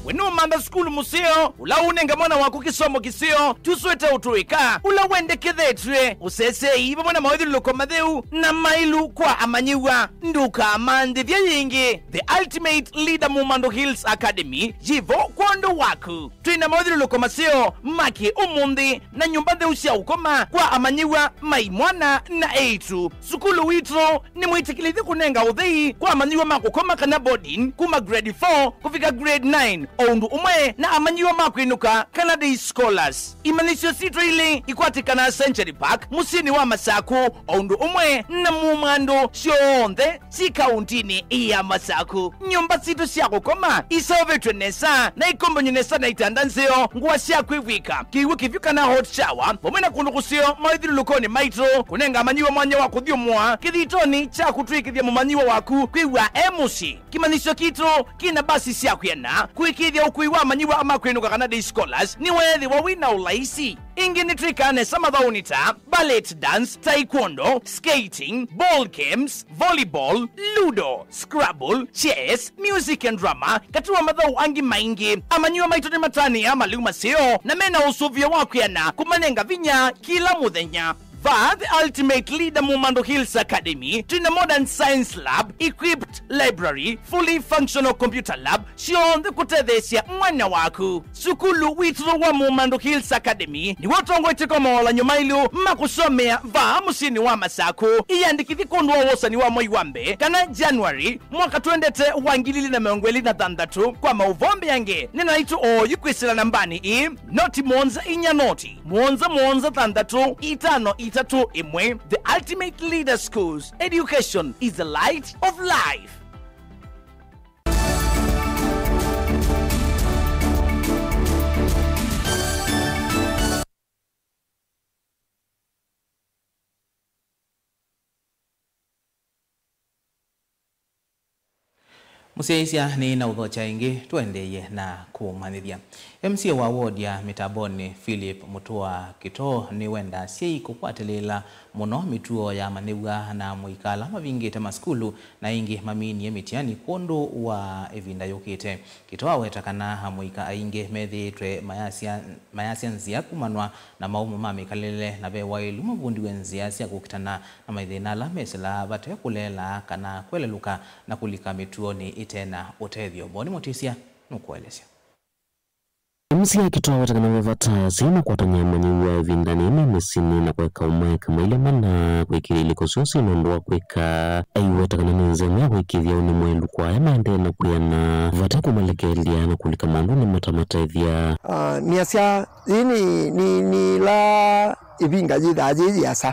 We nũũmantha sukulu mũseo, ũla ũũnenga mwana waku kĩsomo kĩseo? Tũswĩte ũtũĩka ũla wendekethetw'e, ũseseei vamwe na mawĩthyũlũlũko matheu na maĩlu kwa amanyĩw'a. Ndũkamanthĩthye yĩngĩ. The Ultimate Leader Mumando Hills Academy yĩ vo kwondũ waku. Twĩ na mawĩthyũlũlũko maseo ma kĩ-ũmũnthĩ na nyũmba ntheu sya ũkoma kwa amanyĩw'a ma imwana na eĩtu. Sukulu witũ nĩmwĩtĩkĩlĩthye kũnenga ũthei kwa amanyĩw'a ma kũkoma kana boarding kuma grade four kũvika grade nine, o ũndũ ũmwe na amanyĩw'a ma kwĩnũka kana day scholars. Imanyĩsyo sitũ ilĩ ikwatĩkanaa Century Park, mũsyĩnĩ wa Masakũ, o ũndũ ũmwe na Mumando syonthe syĩ kaũntinĩ ya Masakũ. Nyũmba sitũ sya kũkoma iseũvĩtw'e nesa na ikombany'o nesa na itanda nzeo, ngũa sya kwĩvw'ĩka, kĩw'ũ kĩvyũ kana hot shower, vamwe na kũndũ kũseo mawĩthyũlũlũkonĩ maitũ, kũnenga amanyĩw'a mwanya wa kũthyũmũa kĩthitonĩ kya kũtw'ĩkĩthya mũmanyĩw'a waku kwĩw'a e mũsyĩ. Kĩmanyĩsyo kitũ kĩna mbasi sya kwĩana kũĩkĩĩthya ũkui wa amanyĩw'a ma kwĩnũka kana day scholars nĩweethĩwa wĩ na ũlaisi. Ĩngĩ nĩtwĩkaa nesa mathaũnĩ ta ballet dance, taekwondo, skating, ball games, volleyball, ludo, scrabble, chess, music and drama, katĩ wa mathaũ angĩ maingĩ. Amanyĩw'a maitũ nĩmatanĩaa malĩu maseo na mena ũsũvĩo wa kwĩana kũmanenga vinya kĩla mũthenya. Vaa The Ultimate Leader Mumando Hills Academy, twĩ na modern science lab, equipped library, fully functional computer lab, syonthe kũtetheesya mwana waku. Sukulu witũ wa Mumando Hills Academy nĩw'o ũtongoetye kwa mawalan'yo maĩlu ma kũsomea vaa mũsyĩnĩ wa Masakũ. Ĩyandĩkĩthye kwondũ wa wosani wa mwei wa mbee kana January mwaka twendete wa ngili ilĩ na mĩongo ĩlĩ na thanthatũ. Kwa maũvoo mbeange, nena naitũ oyu kwĩsĩla nambanĩ ĩĩ, noti mũonza inya noti, mũonza mũonza thanthatũ, itano itatũ ĩmwe. The Ultimate Leader Schools. Education is the light of life. Mũsyaĩĩsya nĩ na ũthokya ĩngĩ, tũendeeye na kũmanyĩthya. M C A wa ward ya Mĩtambonĩ, Philip Mũtũa Kĩtoo, nĩwenda asyai kũkwatĩlĩĩla mũno mĩtuo ya amanyĩw'a na amũika ala mavingĩte masukulu na ĩngĩ maminie mĩtiani kwondũ wa ĩvinda yũkĩte. Kĩtoo aweta kana amũika aingĩ methĩĩtwe mayasya, mayasya nzĩa kumanwa na maũmũ ma mĩkalĩle, na ve waĩlu mavundiwe nzĩa sya kũkitana na mathĩna ala mesĩlaa vate kũleela kana kwelelũka na kũlika mĩtuonĩ ĩte na ũtethyo. Boni Mũtĩsya nũkũelesya. Mũsyai akĩtwaweta kana ve vata asyai makwatany'a manyĩw'a ĩvindanĩ yĩĩ me mĩsyĩnĩ na kũeka ũmaeka mailye mana kwĩkĩĩthya ilĩko syoo syĩ na ũndũ wa kwĩka. Aiweta kana nĩ nzĩa ĩmwe ya kwĩkĩĩthya ũnĩ mwaĩlu kwa aya maendee na kwĩana vate kũmalekelya na kũlika maũndũnĩ matamatethya. Ah, nĩasya, yĩĩ nĩ, nĩ, nĩ ĩla ĩvinga yĩthaa yĩ yĩasa,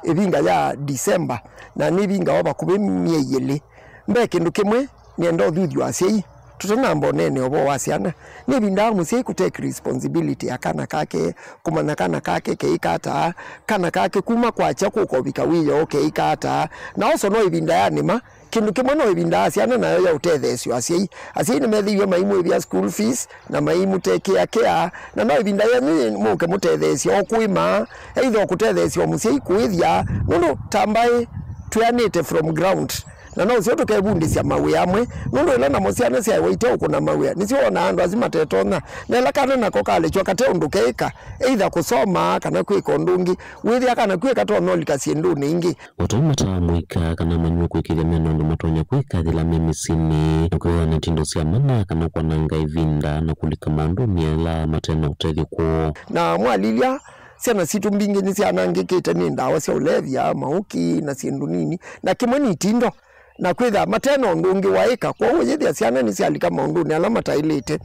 ĩvinga ya December, na nĩvingawa vakuvĩ myei ĩlĩ. Mbee kĩndũ kĩmwe nĩenda ũthuthyo asyai, tũtanamba ũneenea ũvoo wa syana. Nĩvindaa mũsyai kũtake responsibility ya kana kake, kũmanya kana kake keĩka ata, kana kake kuma kwakya kũka ũvika wĩoo keĩka ata. Na also no ĩvinda ya nĩma, kĩndũ kĩmwe no ĩvinda ya syana nayo ya ũtetheesyo asyai. Asyai nĩmethĩiwe maimwĩvya school fees na maimũtekea care, na no ĩvinda yenyu mũke mũtetheesye o kũĩma, either o kũtetheesya o mũsyai kũĩthya, nũndũ ta mbaĩ twĩanĩte from ground, na no ũseo tũkevundĩsya mawĩa amwe, nũndũ ĩla namo syana syaĩwa ite ũkũna mawĩa, nĩsyo wonaa andũ asu matetonya. Na ĩla kana nako kalekyw'a kate ũndũ keĩka, either kũsoma kana kwĩka ũndũ ũngĩ, wĩthĩa kana kwĩ katonya ũlika syĩndũnĩ ingĩ. O ta ũu mataa mũika kana manyuo kwĩkĩĩthya me na ũndũ matonya kwĩka yĩla me mĩsyĩnĩ, na kwĩthĩwa na itindo sya mana kana kwananga ĩvinda na kũlika maũndũnĩ ala mate na ũtethyo kwoo. Na mwalilya, syana sitũ mbingĩ nĩsyanangĩkĩte nĩ ndawa sya ũlevya, maũki, na syĩndũ nini, na kĩmwe nĩ itindo, na kwĩthĩa mate na ũndũ ũngĩ waĩka. Kwoou ũyĩthĩa syana nĩsyalika maũndũnĩ ala mataĩlĩte.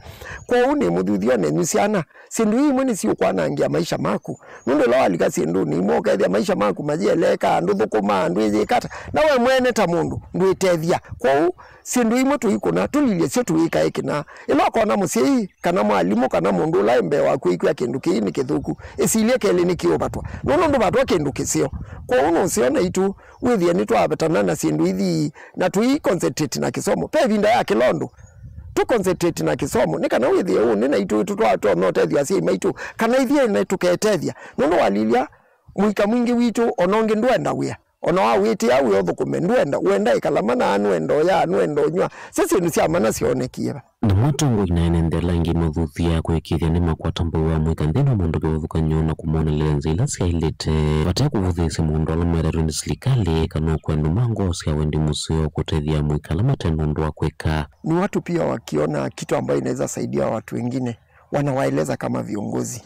Kwoou nĩ mũthuthyo nenyu syana, syĩndũ ii imwe nĩsiũkwanangĩa maisha maku. Nũndũ ĩla walika syĩndũnĩ imwe, ũkethĩa maisha maku mayĩeleeka, ndũthũkũmaa, ndwĩyĩka ata, na we mwene ta mũndũ ndwĩtethya. Kwoou syĩndũ imwe tũikũna, tũlilye syo tũikae kĩna. Ĩla ũkona mũsyai, kana mwalimũ, kana mũndũ ũla e mbee waku aikwĩa kĩndũ kĩĩ nĩ kĩthũku, ĩsilye kelĩ nĩkĩ ũvatwa, nũndũ ndũvatwa kĩndũ kĩseo. Kwoou nũseo naitũ wĩthĩe nĩtwavetana na syĩndũ ithi na tũi concentrate na kĩsomo. Ve ĩvinda ya kĩla ũndũ, tũ concentrate na kĩsomo, nĩ kana wĩthĩe ũnĩ naitũ tũtwatonya ũtethyo asyai maitũ, kana ithyĩ ene tũketethya. Nũndũ walilya, mũika mwingĩ witũ, ona ũngĩ ndwenda wĩa. Ona wawĩtĩa wĩa ũthũkũme, ndwenda, wenda ĩkala mana, nũenda ũya, nũenda ũnyw'a. Syo syĩndũ sya mana syoonekie va? Namo atongoi na ene nthĩ ala angĩ mathuthya kwĩkĩĩthya nĩmakwata mbau wa mũika nthĩnĩ wa maũndũ kĩvathũkany'o na kũmonelea nzĩa ila syaĩlĩte, vate kũvũthĩĩsya maũndũ ala metatwe nĩ silikalĩ kana ũkwea andũ ma ngoo sya wendi mũseo kũtethya amũika ala mate na ũndũ wa kwĩka. Ni watu pia wakiona kitu ambayo inaweza saidia watu wengine, wanawaeleza kama viongozi.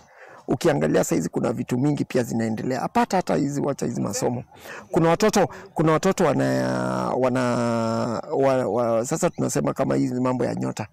Ukiangalia saizi kuna vitu mingi pia zinaendelea. Apata hata hizi, wacha hizi masomo. Kuna watoto, kuna watoto wana, wana, wa, wa, sasa tunasema kama hizi mambo ya nyota.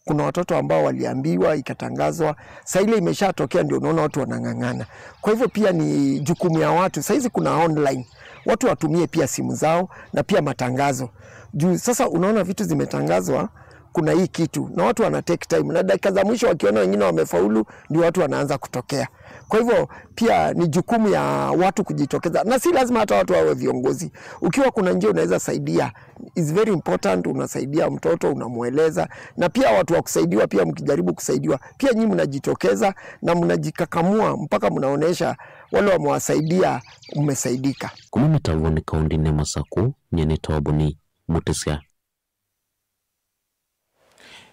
Kuna watoto ambao waliambiwa, ikatangazwa. Saa ile imeshatokea ndio unaona watu wanang'ang'ana. Kwa hivyo pia ni jukumu ya watu. Saizi kuna online. Watu watumie pia simu zao na pia matangazo. Juu sasa unaona vitu zimetangazwa, kuna hii kitu. Na watu wana take time. Na dakika za mwisho wakiona wengine wamefaulu, ndio watu wanaanza kutokea. Kwa hivyo pia ni jukumu ya watu kujitokeza. Na si lazima hata watu wawe viongozi. Ukiwa kuna njia unaweza saidia, it's very important, unasaidia mtoto, unamweleza. Na pia watu wa kusaidiwa, pia mkijaribu kusaidiwa, pia nyinyi mnajitokeza na mnajikakamua mpaka mnaonesha wale wamewasaidia mmesaidika. Kuma mĩtavonĩ kaũndĩnĩ ya Masakũ, nyie nĩ Toboni Mũtĩsya.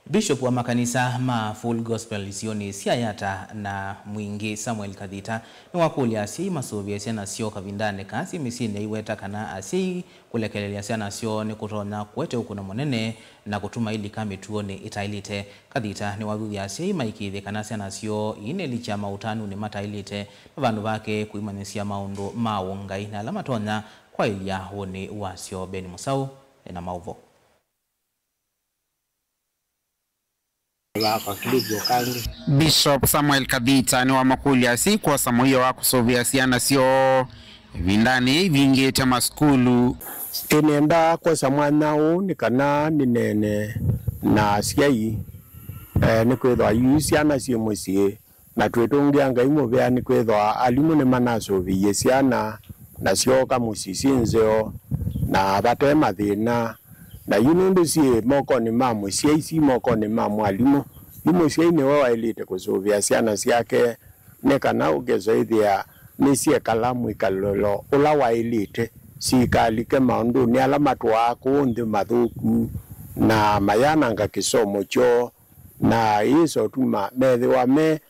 Bishop wa makanisa ma Full Gospel isionĩ sya Yatta na Mwingi, Samuel Kathita, nĩwakũlya asyai masũvĩe syana syoo kavindanĩ kaa syĩ mĩsyĩnĩ, aiweta kana asyai kũlekelelya syana syoo nĩkũtonya kũete ũkũna mũnene na kũtuma ilika mĩtuonĩ ĩtaĩlĩte. Kathita nĩwathuthya asyai maĩkĩĩthye kana syana syoo iinĩlikya maũtanunĩ mataĩlĩte, na vandũ vake kũimanyĩsya maũndũ ma ũngai na ala matonya kwaĩlya ũnĩ wasyo. Ben Mũsaũ ena maũvoo. Bishop Samuel Kathita nĩwamakũlya asyai kwosa mũio wa kũsũvĩa syana syoo ĩvindanĩ yĩĩ ivingĩte masukulu. Ĩnenda kwosa mwanya ũũ nĩ kana nĩneene na asyai, eh, nĩkwĩthwa yu syana syĩ mũsyĩ. Na twĩtũngĩa Ngai mũvea nĩkwĩthwa alimũ nĩmanasũvĩie syana, na syooka mũsyĩ syĩ nzeo, na vate mathĩna. Na yu nũndũ syĩ mokonĩ ma mũsyai, si mokonĩ ma mwalimũ, yu mũsyai nĩwe waĩlĩte kũsũvĩa syana syake, nĩ kana ũkesa ĩthĩa nĩsyekala mwĩkalĩlo ũla waĩlĩte, sikalike maũndũnĩ ala matũaa kũũ nthĩ mathũku, na mayananga kĩsomo kyoo, na ĩsa ũtuma methĩwa me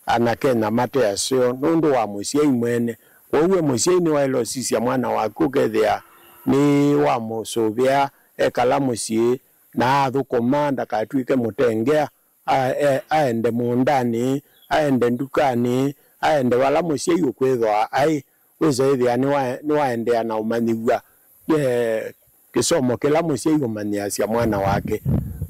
anakenya mate aseo nũndũ wa mũsyai mwene. Kwoou we mũsyai nĩwaĩle ũsisya mwana waku ũkethĩa nĩwamũsũvĩa ekala mũsyĩ na athũkũma, ndakatw'ĩke mũtengea, a-, e-, aende mũũndanĩ aende ndukanĩ, aende vala mũsyai ũkwĩthwa aĩ, wĩsa ĩthĩa nĩwa-, nĩwaendeea na ũmanyĩw'a, eh, kĩsomo kĩla mũsyai ũmanyĩasya mwana wake.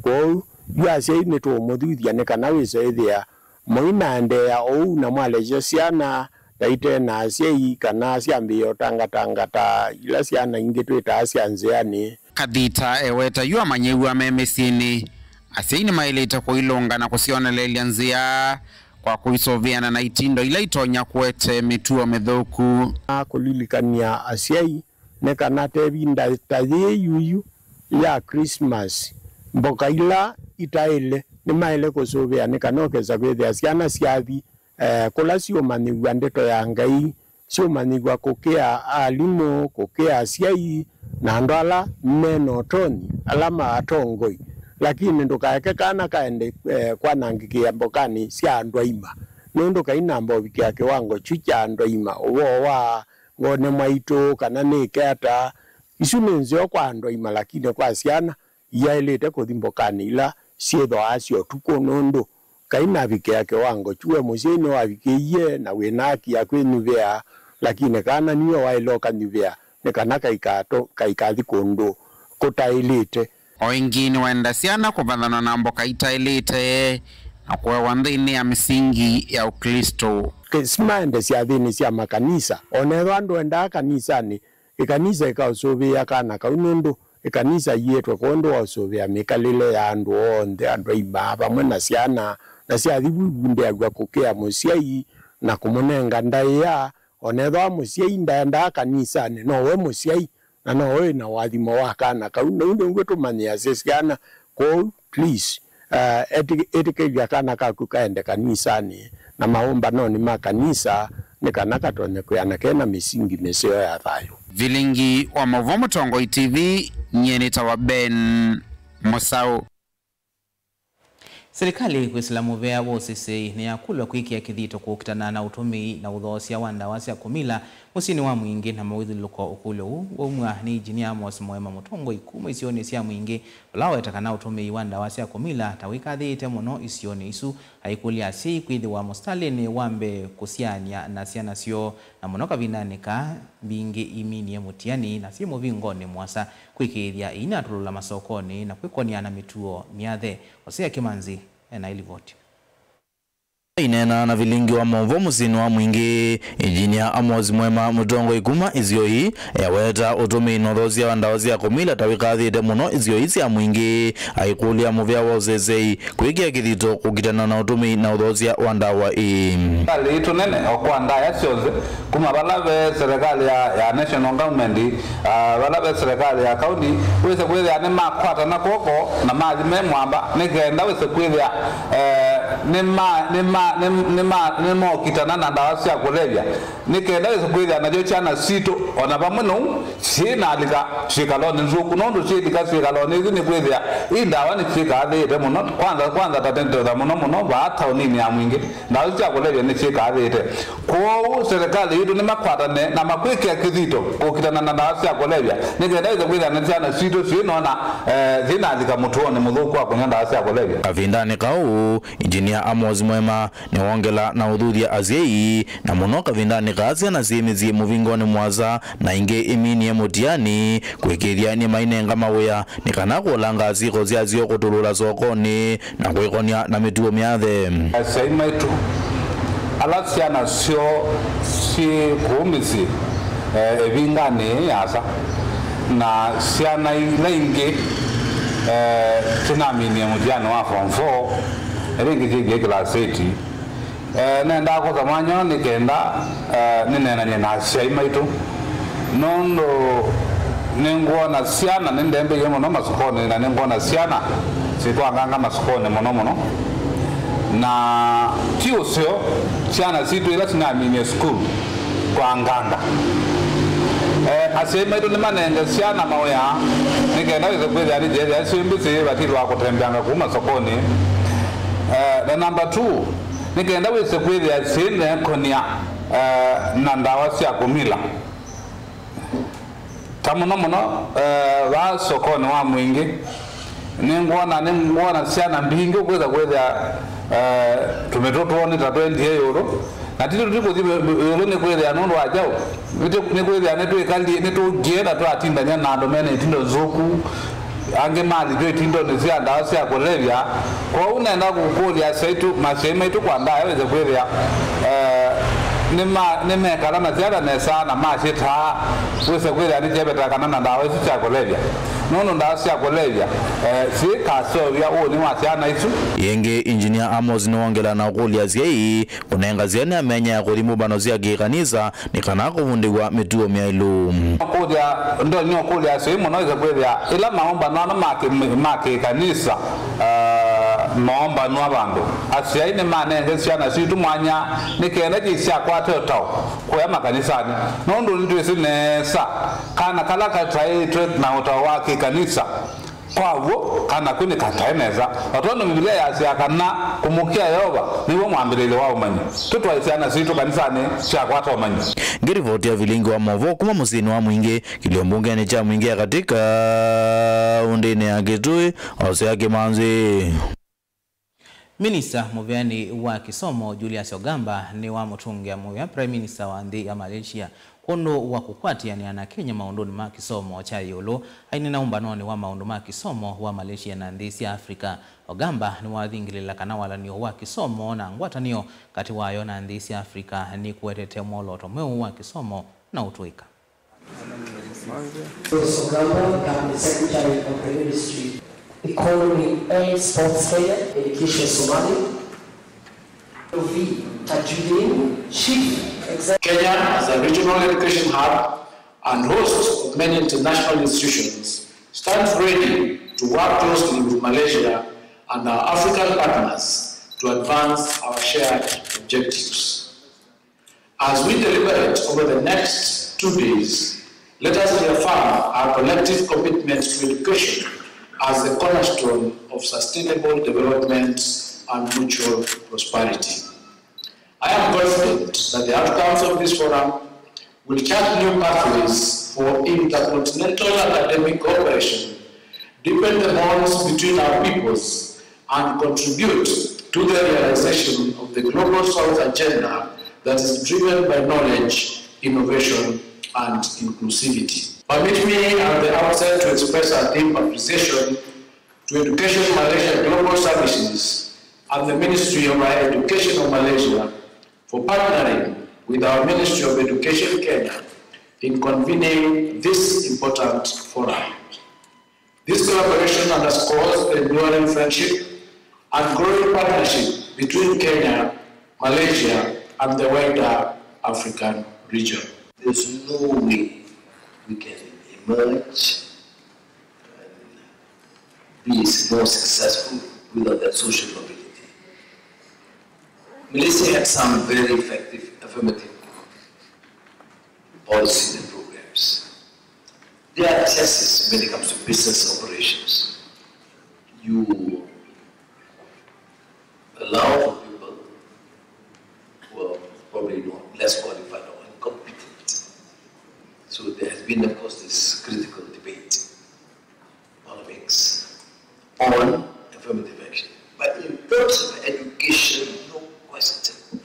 Kwoou, yu asyai nĩtũũmũthuthya nĩ kana wĩsa ĩthĩa mũinaendeea ũu na mwalesya syana ta ite na asyai, kana syambĩĩe ũtangatanga ta ila syana ingĩ twĩtaa sya nzĩanĩ. Kathita eweta yu amanyĩw'a me mĩsyĩnĩ, asyai nĩmaĩlĩte kũilũnga na kũsyoneleelya nzĩa kwa kũisũvĩana na itindo ila itonya kũete mĩtuo mĩthũku. Na kũlilikany'a asyai nĩ kana te ĩvinda ta yĩĩ yuyu ya Christmas, mboka ila itaĩle nĩmaĩle kũsũvĩa nĩ kana ũkesa kwĩthĩa syana syathi, eh, kũla syũmanyĩw'a ndeto ya Ngai, syũmanyĩw'a kũkĩa alimũ, kũkĩa asyai, na andũ ala me na ũtonyi, ala ma atongoi. Lakini ndũkaeke kana kaende, eh, kwanangĩkĩa mbokanĩ sya andũ aima, nũndũ kainamba ũvikĩa kĩwango kyu kya andũ aima. Ũvoo wa ngone mwaitũ kana nĩke ata, isu nĩ nzeo kwa andũ aima, lakini kwa syana, iyaĩlĩte kũthi mbokanĩ ila syĩthwaa sya ũtukũ, nũndũ kainavikĩa kĩwango kyu. We mũsyai nĩwavikĩie na wĩ na haki ya kwĩnyuvĩa, lakini kana nĩwe waĩle ũkanyuvĩa nĩ kana kaikato-, kaikathi kũndũ kũtaĩlĩte. O ĩngĩ nĩwenda syana kũvathanwa na mboka itaĩlĩte na kũewa nthĩnĩ ya mĩsingi ya Ũklĩsto. Simaende syathĩnĩ sya makanisa, onethwa ndwendaa kanisanĩ, ĩkanisa ĩkaũsũvĩĩa kana kau, nũndũ ĩkanisa iĩtwe kwondũ wa ũsũvĩa mĩkalĩle ya andũ onthe, andũ aima vamwe na syana, na syathi vu ivundĩaw'a kũkĩa mũsyai na kũmũnenga ndaĩa, onethwa mũsyai ndaendaa kanisanĩ, no we mũsyai, na no wĩ na ũathimo wa kana kau. Na ũu nĩw'o tũmanyĩasya syana. Kwoou, please, uh, ĩtĩ-, ĩtĩkĩlya kana kaku kaende kanisanĩ na maũmbanonĩ ma kanisa, nĩ kana katonye kwĩana ke na mĩsingi mĩseo ya thayũ. Vilingi wa maũvoo Mũtongoi T V, nyie nĩtawa Ben Mũsaũ. Silikalĩ kwĩsĩla mũvea wa ũseseĩ nĩyakũlw'a kwĩkĩa kĩthito kũkitana na ũtũmĩi na ũthoosya wa ndawa sya kũmila mũsyĩnĩ wa Mwingĩ na mawĩthyũlũlũko. Ũkũlyo ũũ waumw'a nĩ Engineer Amos Moema, mũtongoi kuma isionĩ sya Mwingĩ, ũla waweta kana ũtũmĩi wa ndawa sya kũmila ta wĩkathĩĩte mũno isionĩ isu, aikũlya asyai kwĩthĩwa mũsitalĩnĩ wa mbee kũsyaanĩa na syana syoo, na mũno kavindanĩ kaa mbingĩ iminie mũtiani na syĩ mũvingonĩ mũasa, kwĩkĩĩthya iinatũlũla masokonĩ na kwĩkony'a na mĩtuo myathe. Hosea Kĩmanzi ena ĩlivoti. Aineena na vilingi wa maũvoo mũsyĩnĩ wa Mwingĩ, Engineer Amos Moema, mũtongoi kuma isio ii, eweta ũtũmĩi na ũthoosya wa ndawa sya kũmila ta wĩkathĩĩte mũno isio ii sya Mwingĩ, aikũlya mũvea wa ũseseĩ kwĩkĩa kĩthito kũkitana na ũtũmĩi na ũthoosya wa ndawa ii. Silikalĩ yitũ nene, o kwa ndaĩa syonthe, kuma vala ve silikalĩ ya, ya national government, ah, vala ve silikalĩ ya county, wĩse kwĩthĩa nĩmakwatana kw'oko na mathi me mwamba, nĩ kenda wĩse kwĩthĩa, eh, nĩma-, nĩma-, nĩm-, nĩma-, nĩmokitana na ndawa sya kũlevya, nĩ kenda wĩse kwĩthĩa nasyo syana sitũ, o na vamwe nou, syĩnalika syĩkalonĩ nzũku, nũndũ syĩlika syĩkalonĩ isu nĩ kwĩthĩa i ndawa nĩsyĩkathĩĩte mũno, kwanza, kwanza ta tũtethya mũno mũno vaa taoninĩ ya Mwingĩ, ndawa isu sya kũlevya nĩsyĩkathĩĩte. Kwoou silikalĩ yitũ nĩmakwatane na makwĩkĩa kĩthito kũkitana na ndawa sya kũlevya, nĩ kenda wĩse kwĩthĩa na syana sitũ syĩnona, eh, syĩnalika mũtuonĩ mũthũku wa kũnyw'a ndawa sya kũlevya. Kavindanĩ kau, Engineer Amos Moema nĩwongela na ũthuthya asyai, na mũno kavindanĩ kaa syana syĩ mĩsyĩ mũvingonĩ mũasa na ingĩ iminie mũtiani, kwĩkĩĩthya nĩmainenga mawĩa nĩ kana kũlanga syĩko syasyo kũtũlũla sokonĩ na kwĩkony'a na mĩtuo myathe. Asyai maitũ, ala syana syoo syĩ kũu mĩsyĩ, eh, ĩvinganĩ yĩĩ yasa, na syana ila ingĩ, eh, sinaminie mũtiani wa form four, ila ingĩ syĩkie class eight, eh, nendaa kwosa mwanya ũũ nĩ kenda, eh, nĩneenany'e na asyai maitũ, nũndũ nĩngwona syana nĩndembĩie mũno masokonĩ, na nĩngwona syana syĩkwanganga masokonĩ mũno mũno. Na ti ũseo, syana sitũ ila sinaminie sukulu kwanganga. Eh, asyai maitũ nĩmanenge syana mawĩa nĩ kenda wĩse kwĩthĩa nĩsyĩthĩa syĩ mbĩsĩ vatilwa kũtembeanga kuma sokonĩ. Eh, na number two, nĩ kenda wĩse kwĩthĩa syĩneekony'a, eh, na ndawa sya kũmila. Ta mũno mũno, eh, vaa sokonĩ wa Mwingĩ, Nĩngwona, nĩngwona syana mbingĩ ũkwĩsa kwĩthĩa, eh, tũmĩtũ twoo nĩ ta twendie ĩũlũ. Na titũ tũtikũthi ĩũlũ nĩ kwĩthĩa nũndũ wa kyaũ? Nĩ kwĩthĩa nĩtwĩkalie, nĩtũkie na twatindany'a na andũ mena itindo nzũku, angĩ malithw'a itindonĩ sya ndawa sya kũlevya. Kwoou nenda kũkũlya asyai tu, asyai maitũ kwa ndaya wĩse kwĩthĩa, eh, nĩma-, nĩmekala na syana nesa na masyĩtaa, wĩse kwĩthĩa nĩkyevetana na ndawa isu sya kũlevya. Nũndũ ndawa sya kũlevya, eh, syĩkaseũvya ũnĩ wa syana isu. Yĩngĩ, Engineer Amos nĩwongela na ũkũlya asyai kũnenga syana myanya ya kũthi mbũmbano sya kĩ-kanisa nĩ kana kũvundĩw'a mĩtuo myaĩlu. Kũlya, ndonya ũkũlya asyai mũno ĩse kwĩthĩa ĩla maũmbanwa ala ma kĩ-, ma kĩ-kanisa, ah, maũmbanwa vandũ. Asyai nĩmanenge syana sitũ mwanya nĩ kenda syĩsyakwate ũtao kũya makanisanĩ, nũndũ nĩtwĩsĩ nesa kana kala kataĩtwe na ũtao wa kĩ-kanisa. Kwa w'o, kana kwĩ nĩ kataĩ nesa, o tondũ Mbivilia yasyaa kana kũmũkĩa Yeova nĩw'o mwambĩlĩlyo wa ũmanyi. Tũtwae syana sitũ kanisanĩ syakwata ũmanyi. Ngĩrivoti ya vilingi wa maũvoo kuma mũsyĩnĩ wa Mwingĩ, kĩlio mbungenĩ kya Mwingĩ ya Katĩ kaũndĩnĩ ya Kitui, Hosea Kimanzi. Minista mũveani wa kĩsomo Julius Ogamba nĩwamũtũngĩa mũvea Prime Minister wa nthĩ ya Malaysia kwondũ wa kũkwatĩanĩa na Kenya maũndũnĩ ma kĩsomo kya ĩũlũ. Aineena ũmbanonĩ wa maũndũ ma kĩsomo wa Malaysia na nthĩ sya Africa, Ogamba nĩwathingĩlĩĩla kana walan'yo wa kĩsomo na ngwatanĩo katĩ wayo na nthĩ sya Africa nĩkũetete mwolooto mweũ wa kĩsomo na ũtũĩka. Rose Ogamba, the Cabinet Secretary of the Ministry, Economy and Sports Kenya, Education Somali, V Tajuddin, Chief Executive. Kenya, as a regional education hub and host of many international institutions, stands ready to work closely with Malaysia and our African partners to advance our shared objectives. As we deliberate over the next two days, let us reaffirm our collective commitment to education as the cornerstone of sustainable development and mutual prosperity. I am confident that the outcomes of this forum will chart new pathways for intercontinental academic cooperation, deepen the bonds between our peoples, and contribute to the realization of the Global South agenda that is driven by knowledge, innovation, and inclusivity. Permit me at the outset to express our deep appreciation to Education Malaysia Global Services and the Ministry of Higher Education of Malaysia for partnering with our Ministry of Education Kenya in convening this important forum. This collaboration underscores the enduring friendship and growing partnership between Kenya, Malaysia, and the wider African region. There's no way we can emerge and be more successful without that social mobility. Malaysia had some very effective affirmative policies and programs. There are tests when it comes to business operations. You allow for people who are probably not less qualified or incompetent. So there has been, of course, this critical debate on affirmative action. But in terms of education, no question,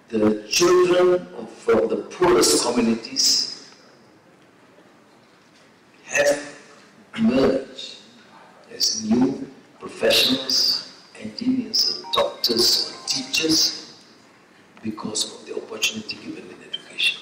the children of, from the poorest communities have emerged as new professionals, engineers, doctors, teachers, because of the opportunity given in education.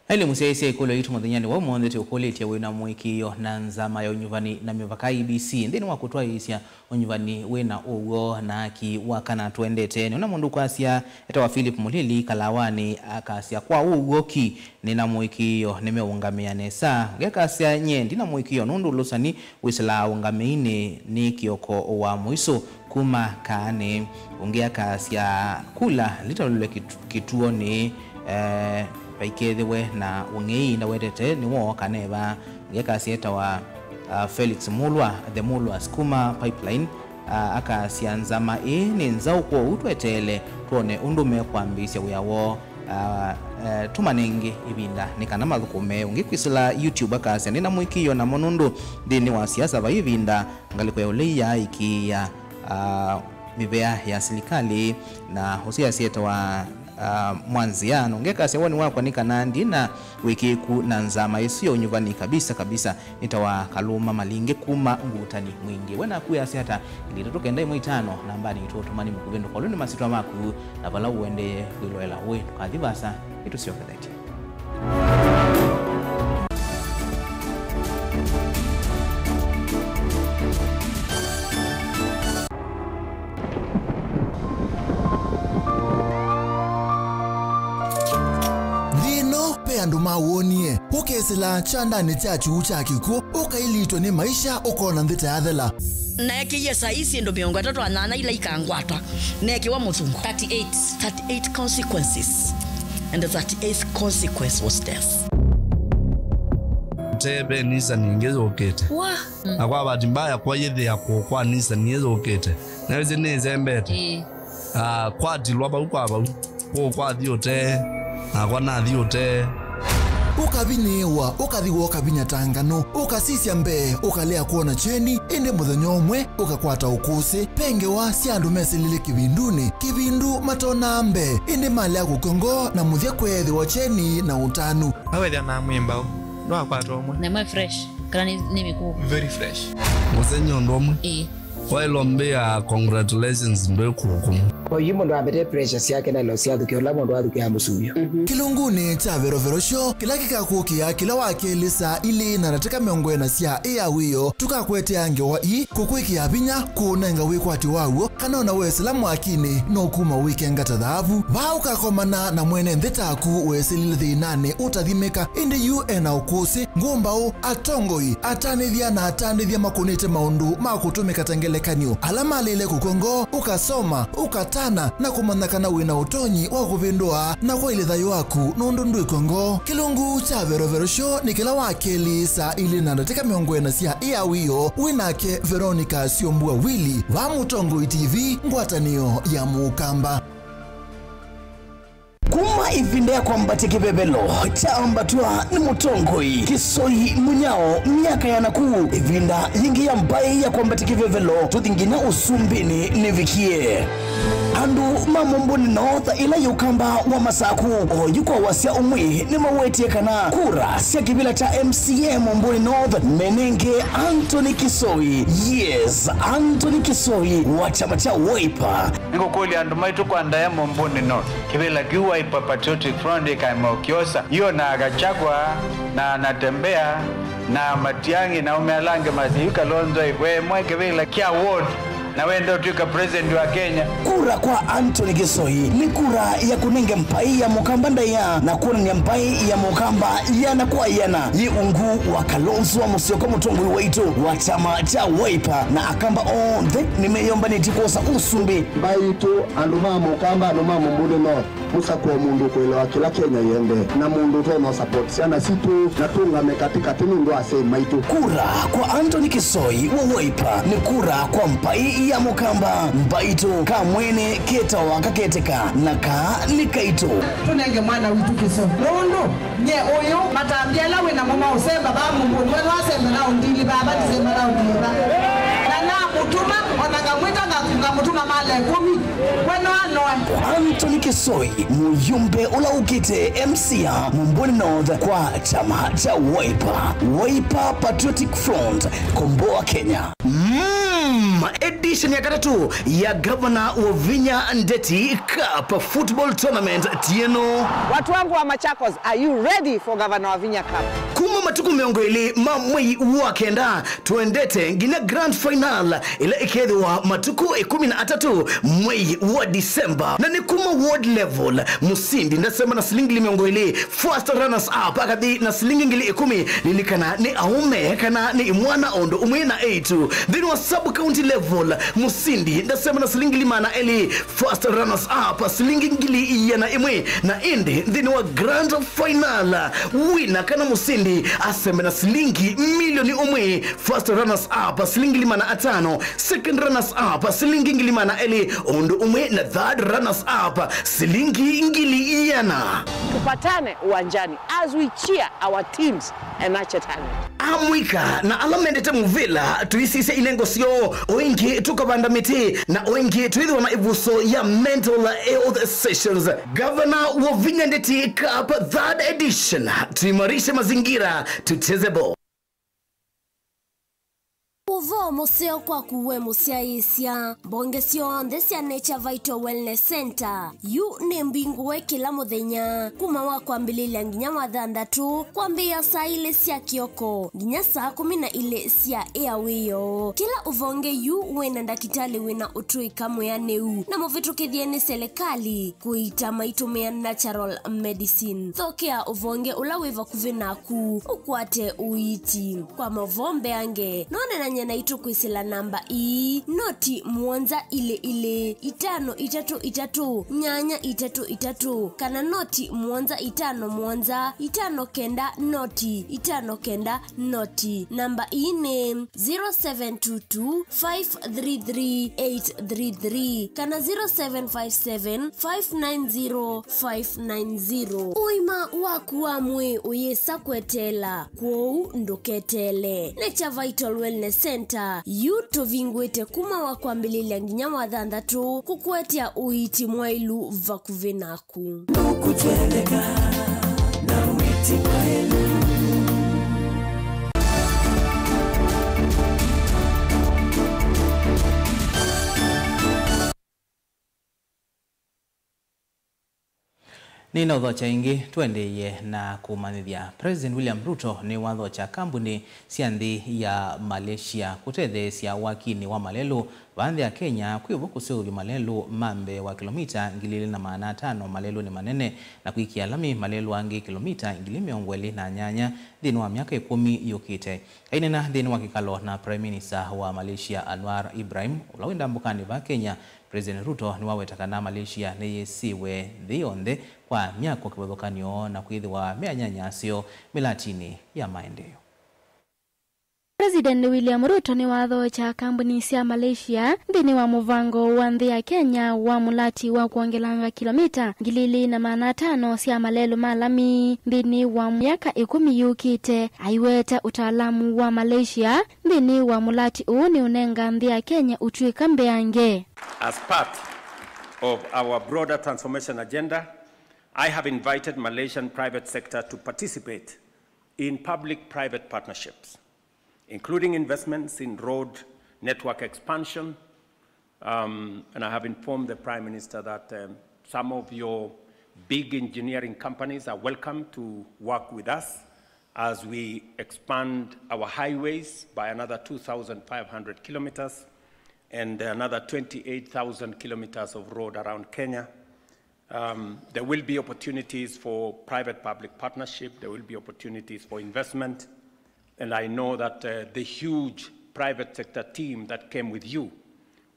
Ailĩ mũsyaĩĩsya ĩkũlyo yitũ mũthenyanĩ wa ũmũnthĩ tũkũlĩtye wĩ na mũĩkĩĩo na nzama ya ũnyuvani na mĩvaka, I E B C, nthĩnĩ wa kũtwaĩĩsya ũnyuvani wĩ na ũw'o na aki wa kana tũendete. Nĩona mũndũ ũkwasya etawa Philip Mũlili Kalawanĩ akasya, kwa ũw'o ki nĩ na mũĩkĩĩo nĩmeũngamĩa nesa. Ũngĩ akasya, nyie ndi na mũĩkĩĩo nũndũ ũlũsani wĩsĩlaa ũngamĩinĩ nĩ kĩoko wa mũisũ kuma kaanĩ. Ũngĩ akasya, kula litalũlwe kĩtu-, kĩtuonĩ, eh, vaikethĩwe na ũng'ei ndawetete nĩwoo kana eva. Ũngĩ akasya etawa, ah, Felix Mulwa, the Mulwas kuma Pipeline, ah, akasya, nzama ĩĩ nĩ nzaũ, kwoou tweteele twone ũndũ mekwambĩĩsya wĩa woo. Ah, eh, tũmanenge ĩvinda nĩ kana mathũkũme. Ũngĩ kwĩsĩla YouTube akasya, "Nĩ na mũĩkĩĩo namo nũndũ nthĩnĩ wa siasa vai ĩvinda ngalĩko ya ũlei yaaĩkĩĩa, ah, mĩvea ya silikalĩ." Na ũsu yasya etawa, ah, Mwanzia. Na ũngĩ akasya, "Woni wakwa nĩ kana ndi na wĩkĩĩku na nzama ĩsu ya ũnyuvani kabisa kabisa." Nĩtawa Kalũma Malinge kuma Ngutani Mwingĩ. We naku wĩasya ata? Ilĩ itatũ kenda ĩmwe itano nambanĩ itũ, ũtũmani mũkuvĩ, ndũkolwe nĩ masyĩtwa maku na vala ũendee kwĩloela ũĩ. Ndũkathi vaasa, nĩtũsyokethetye. Nthĩ ĩno ve andũ mawonie, ũkesĩla kyandanĩ kya kyuu kya kĩkw'ũ, ũkailitwe nĩ maisha, ũkona nthĩ ta yathela. Naekĩie saa ii syĩndũ mĩongo ĩtatũ na nyanya ila ikangwata, neekĩwa mũthungo. Thirty-eight. Thirty-eight consequences, and the thirty-eighth consequence was death. Te ve Nissan ĩngĩ yũkĩte. Wa. Na kwa bahati mbaya, kwa yĩthĩa kũũ kwa Nissan ĩĩ yũkĩte, na ĩsĩ nĩĩsembete. Ĩĩ. Ah, kwatilwa vau kwa vau, kũũ kwathi ũtee, nakwa nathi ũtee. Ũkavinyĩĩwa, ũkathi woka vinya ta nganũ, ũkasisya mbee, ũkalea kwona kyeni, ĩndĩ mũthenya ũmwe ũkakwata ũkũsĩ. Ve ngewa sya andũ mesĩlile kĩvindunĩ, kĩvindu matonaa mbee, ĩndĩ malea kũkw'a ngoo na mũthya kweethĩwa kyeni na ũtanu. Awethĩa na mwĩmbaũ, ndwakwata ũmwe. Na ĩmwe fresh, kana nĩ, nĩ mĩkũũ? Very fresh. Mũsenyi ũndũ ũmwe. Ĩĩ. Waĩlwa mbĩa congratulations ndwĩ kũkũ. Oyu mũndũ ambete pressure syake na ilo syathukĩa ũla mũndũ athukĩa mũsuvyo. Kĩlungunĩ kya Verovero Show, kĩla kĩkakũkĩa kĩla wa kelĩ saa ilĩ na ndatĩka mĩongo ĩna sya ĩa wĩoo, tũkakwetea ngewa ii, kũkwĩkĩa vinya, kũũnenga wĩkwatyo waw'o, kana ona wesĩla mwakinĩ, no kuma wĩkenga ta thaavu. Vaa ũkakomana na mwene nthĩ taku wesĩlile thĩnanĩ ũtathimĩka, ĩndĩ yu ena ũkũsĩ, ngũmbaũ, atongoi, atanĩthya na atandĩthya makũnĩte maũndũ ma kũtũmĩka ta ngelekany'o, ala malĩle kũkw'a ngoo, ũkasoma, ũkatana, na kũmanya kana wĩ na ũtonyi wa kũvĩndũa na kwaĩlya thayũ waku nũndũ ndwĩkw'a ngoo. Kĩlungu kya Verovero Show nĩ kĩla wa kelĩ saa ilĩ na ndatĩka mĩongo ĩna sya ĩa wĩoo, wĩ nake Veronica Syombua Willy, va Mũtongoi T V, ngwatanĩo ya Mũkamba. Kuma ĩvinda ya kwambatya kĩvevelo kyaambatw'a nĩ Mũtongoi Kĩsoi Mũnyao myaka ya nakũu, ĩvinda yĩngĩ ya mbaĩ ya kwambatya kĩvevelo tũthi nginya ũsumbĩnĩ nĩvikie. Andũ ma Mũmbũnĩ North, ĩla yĩ ũkamba wa Masaku, oyu kwa wasya ũmwe nĩmawetie kana kura sya kĩvĩla kya M C A Mũmbũnĩ North menenge Anthony Kĩsoi. Yes, Anthony Kĩsoi wa kyama kya Wiper. Nĩngũkũlya andũ maitũ kwa ndaĩa Mũmbũnĩ North, kĩvĩla kĩu Wiper Patriotic Front ĩkaema ũkyosa, io na Gachagua, na Natembeya, na Matiang'i, na aũme ala angĩ masya yu Kalonzo ĩkwe ĩmwe kĩvĩla kya ward, na wenda ũtw'ĩka president wa Kenya. Kura kwa Anthony Kĩsoi nĩ kura ya kũnenge mbaĩ ya Mũkamba ndaĩa na kwonany'a mbaĩ ya Mũkamba ĩana kwa ĩana yĩ ungu wa Kalonzo Musyoka, mũtongoi waitũ wa kyama kya Wiper, na Akamba onthe nĩmeyũmbanĩtye kwosa ũsumbĩ. Mbaitũ, andũ ma Mũkamba, andũ ma Mũmbũnĩ North, mũsakũe mũndũ ũkũelewa kĩla Kenya yĩendee, na mũndũ ũtonya support syana sitũ, na tũũngame katĩkatĩ nũndũ wa asyai maitũ. Kura kwa Anthony Kĩsoi wa Wiper nĩ kura kwa mbaĩ ya Mũkamba. Mbaitũ, kamwene ketawa kaketeka, na kaa nĩ kaitũ. Tũnenge mwana witũ Kĩsoi. Nũndũ Nye ũyũ, matambya ala wĩ namo ma ũsemba vaa Mũmbũnĩ, we nĩwasemba na ũndili vaa, va ndĩsemba na ũndili vaa. Na namũtũma, o na ngamwĩta nga-, ngamũtũma mala ĩkũmi, we no anoe. Anthony Kĩsoi, mũyũmbe ũla ũkĩte M C A Mũmbũnĩ North kwa kyama kya Wiper, Wiper Patriotic Front, Komboa Kenya. Mm, edition ya katatũ ya Gavana Wavinya Ndeti Cup Football Tournament ti ĩno. Watu wangu wa Machakos, are you ready for Governor Wavinya Cup? Kuma matukũ mĩongo ĩlĩ ma mwei wa kenda, tũendete nginya grand final ĩla ĩkethĩwa matukũ ĩkũmi na atatũ mwei wa December. Na nĩ kuma ward level, mũsindi ndasema na silingi ngili mĩongo ĩlĩ, first runners up akathi na silingi ngili ĩkũmi. Lilikana nĩ aũme kana nĩ imwana o ũndũ ũmwe na eĩtu. Nthĩnĩ wa sub county level, Mũsindi ndasema na silingi ngili maana elĩ, first runners up silingi ngili ĩana ĩmwe, na ĩndĩ nthĩnĩ wa grand final, wina kana mũsindi asembe na silingi milioni ũmwe, first runners up silingi ngili maana atano, second runners up silingi ngili maana elĩ, ũndũ ũmwe na third runners up silingi ngili ĩana. Tupatane uwanjani as we cheer our teams and nurture talent. Amũika na ala mendete mũvĩla, tũisisya inengo syoo, o ĩngĩ tũkavanda mĩtĩ, na o ĩngĩ twĩthĩwa na ĩvuso ya mental health sessions. Gavana Wavinya Ndeti Cup third edition, tuimarishe mazingira, tucheze ball. Ũvoo mũseo kwaku we mũsyaĩĩsya. Mbonge syonthe sya Nature Vital Wellness Center yu nĩ mbingũe kĩla mũthenya kuma wa kwambĩlĩlya nginya wa thanthatũ, kwambĩĩa saa ilĩ sya kĩoko nginya saa kũmi na ilĩ sya ĩa wĩoo. Kĩla ũvonge yu wĩna ndakĩtalĩ wĩna ũtũĩka mwĩanĩu na mũvĩtũkĩthye nĩ selekalĩ kũiita maitũmĩa natural medicine. Thokea ũvonge ũla wĩ vakuvĩ naku ũkwate ũiiti. Kwa mavoo mbeange, no nenany'e naitũ kwĩsĩla namba ii, noti mũonza ilĩ ilĩ, itano itatũ itatũ, nyanya itatũ itatũ, kana noti mũonza itano mũonza, itano kenda noti, itano kenda noti. Namba ii nĩ zero seven two two, five three three, eight three three kana zero seven five seven, five nine zero, five nine zero. Ũima waku wa mwĩĩ ũyĩsa kweteela, kwoou ndũketeele. Nature Vital Wellness Center yu tũvingũĩte kuma wa kwambĩlĩlya nginya wa thanthatũ kũkũetea ũiiti mwaĩlu vakuvĩ naku. Kũtweleka na wĩti mwaĩlu. Nĩnaũthokya ĩngĩ, tũendeeye na kũmanyĩthya. President William Ruto nĩwathokya kambuni sya nthĩ ya Malaysia kũtetheesya wakinĩ wa malelũ vaa nthĩ ya Kenya, kwĩvo kũseũvya malelũ ma mbee wa kĩlomita ngili ilĩ na maana atano malelũnĩ manene na kwĩkĩa lami malelũ angĩ kĩlomita ngili mĩongo ĩlĩ na nyanya nthĩnĩ wa myaka ĩkũmi yũkĩte. Aineena nthĩnĩ wa kĩkalo na Prime Minister wa Malaysia Anwar Ibrahim, ũla wĩ ndambũkanĩ vaa Kenya, President Ruto nĩwaweta kana Malaysia nĩyĩsĩwe nthĩ yonthe kwa myako kĩvathũkany'o na kwĩthĩwa meanyanya aseo mĩlatinĩ ya maendeeo. President William Ruto nĩwathokya kambuni sya Malaysia nthĩnĩ wa mũvango wa nthĩ ya Kenya wa mũlati wa kwongelanga kĩlomita ngili ilĩ na maana atano sya malelũ ma lami nthĩnĩ wa myaka ĩkũmi yũkĩte, aiweta ũtaalamu wa Malaysia nthĩnĩ wa mũlati ũũ nĩũnenga nthĩ ya Kenya ũtw'ĩka mbeange. As part of our broader transformation agenda, I have invited Malaysian private sector to participate in public-private partnerships, including investments in road network expansion, um, and I have informed the Prime Minister that, um, some of your big engineering companies are welcome to work with us as we expand our highways by another two thousand five hundred kilometers and another twenty-eight thousand kilometers of road around Kenya. Um, there will be opportunities for private-public partnership. There will be opportunities for investment. And I know that, uh, the huge private sector team that came with you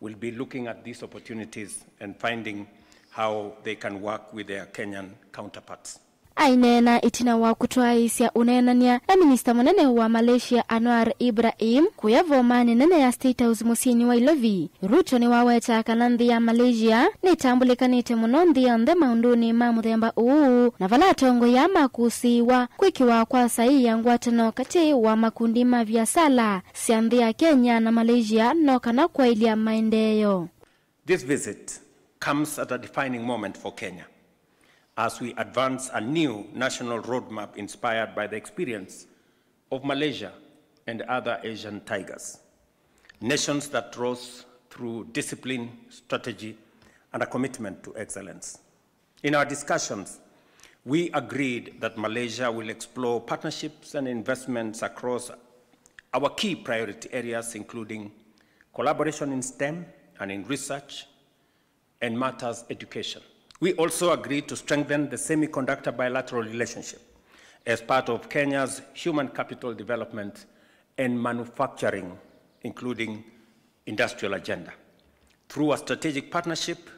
will be looking at these opportunities and finding how they can work with their Kenyan counterparts. Aineena ĩtina wa kũtwaĩĩsya ũneenany'a na minista mũnene wa Malaysia Anwar Ibrahim kũya vomanĩ nene ya State House mũsyĩnĩ wa Ilovi, Ruto nĩwawetaa kana nthĩ ya Malaysia nĩtambũlĩkanĩte mũno nthĩ yonthe maũndũnĩ ma mũthemba ũũ, na vala atongoi aa makũsĩĩwa kwĩkĩwa kwa saii ya ngwatano katĩ wa makundi ma viasala sya nthĩ ya Kenya na Malaysia no kana kwaĩlya maendeeo. This visit comes at a defining moment for Kenya as we advance a new national roadmap inspired by the experience of Malaysia and other Asian tigers, nations that rose through discipline, strategy, and a commitment to excellence. In our discussions, we agreed that Malaysia will explore partnerships and investments across our key priority areas, including collaboration in STEM and in research, and matters education. We also agreed to strengthen the semiconductor bilateral relationship as part of Kenya's human capital development and manufacturing, including industrial agenda. Through a strategic partnership,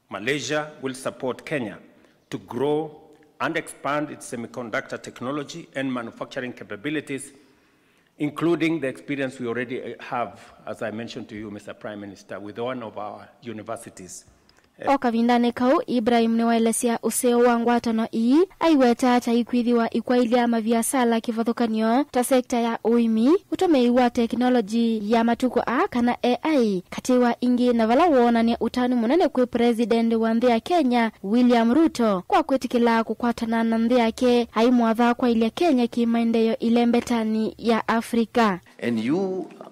Malaysia will support Kenya to grow and expand its semiconductor technology and manufacturing capabilities, including the experience we already have, as I mentioned to you, Mister Prime Minister, with one of our universities. O kavindanĩ kau, Ibrahim nĩwaelesya ũseo wa ngwatano ii, aiweta ta ikwĩthĩwa ikwaĩlya maviasala kĩvathũkany'o ta sekta ya ũĩmi, ũtũmĩi wa tekinolongyi ya matukũ aa kana A I, katĩ wa ingĩ, na vala woonany'a ũtanu mũnene kwĩ President wa nthĩ ya Kenya, William Ruto, kwa kwĩtĩkĩla kũkwatana na nthĩ yake, aimwatha kwaĩlya Kenya kĩmaendeeo ĩlembetanĩ ya Africa. And you, uh,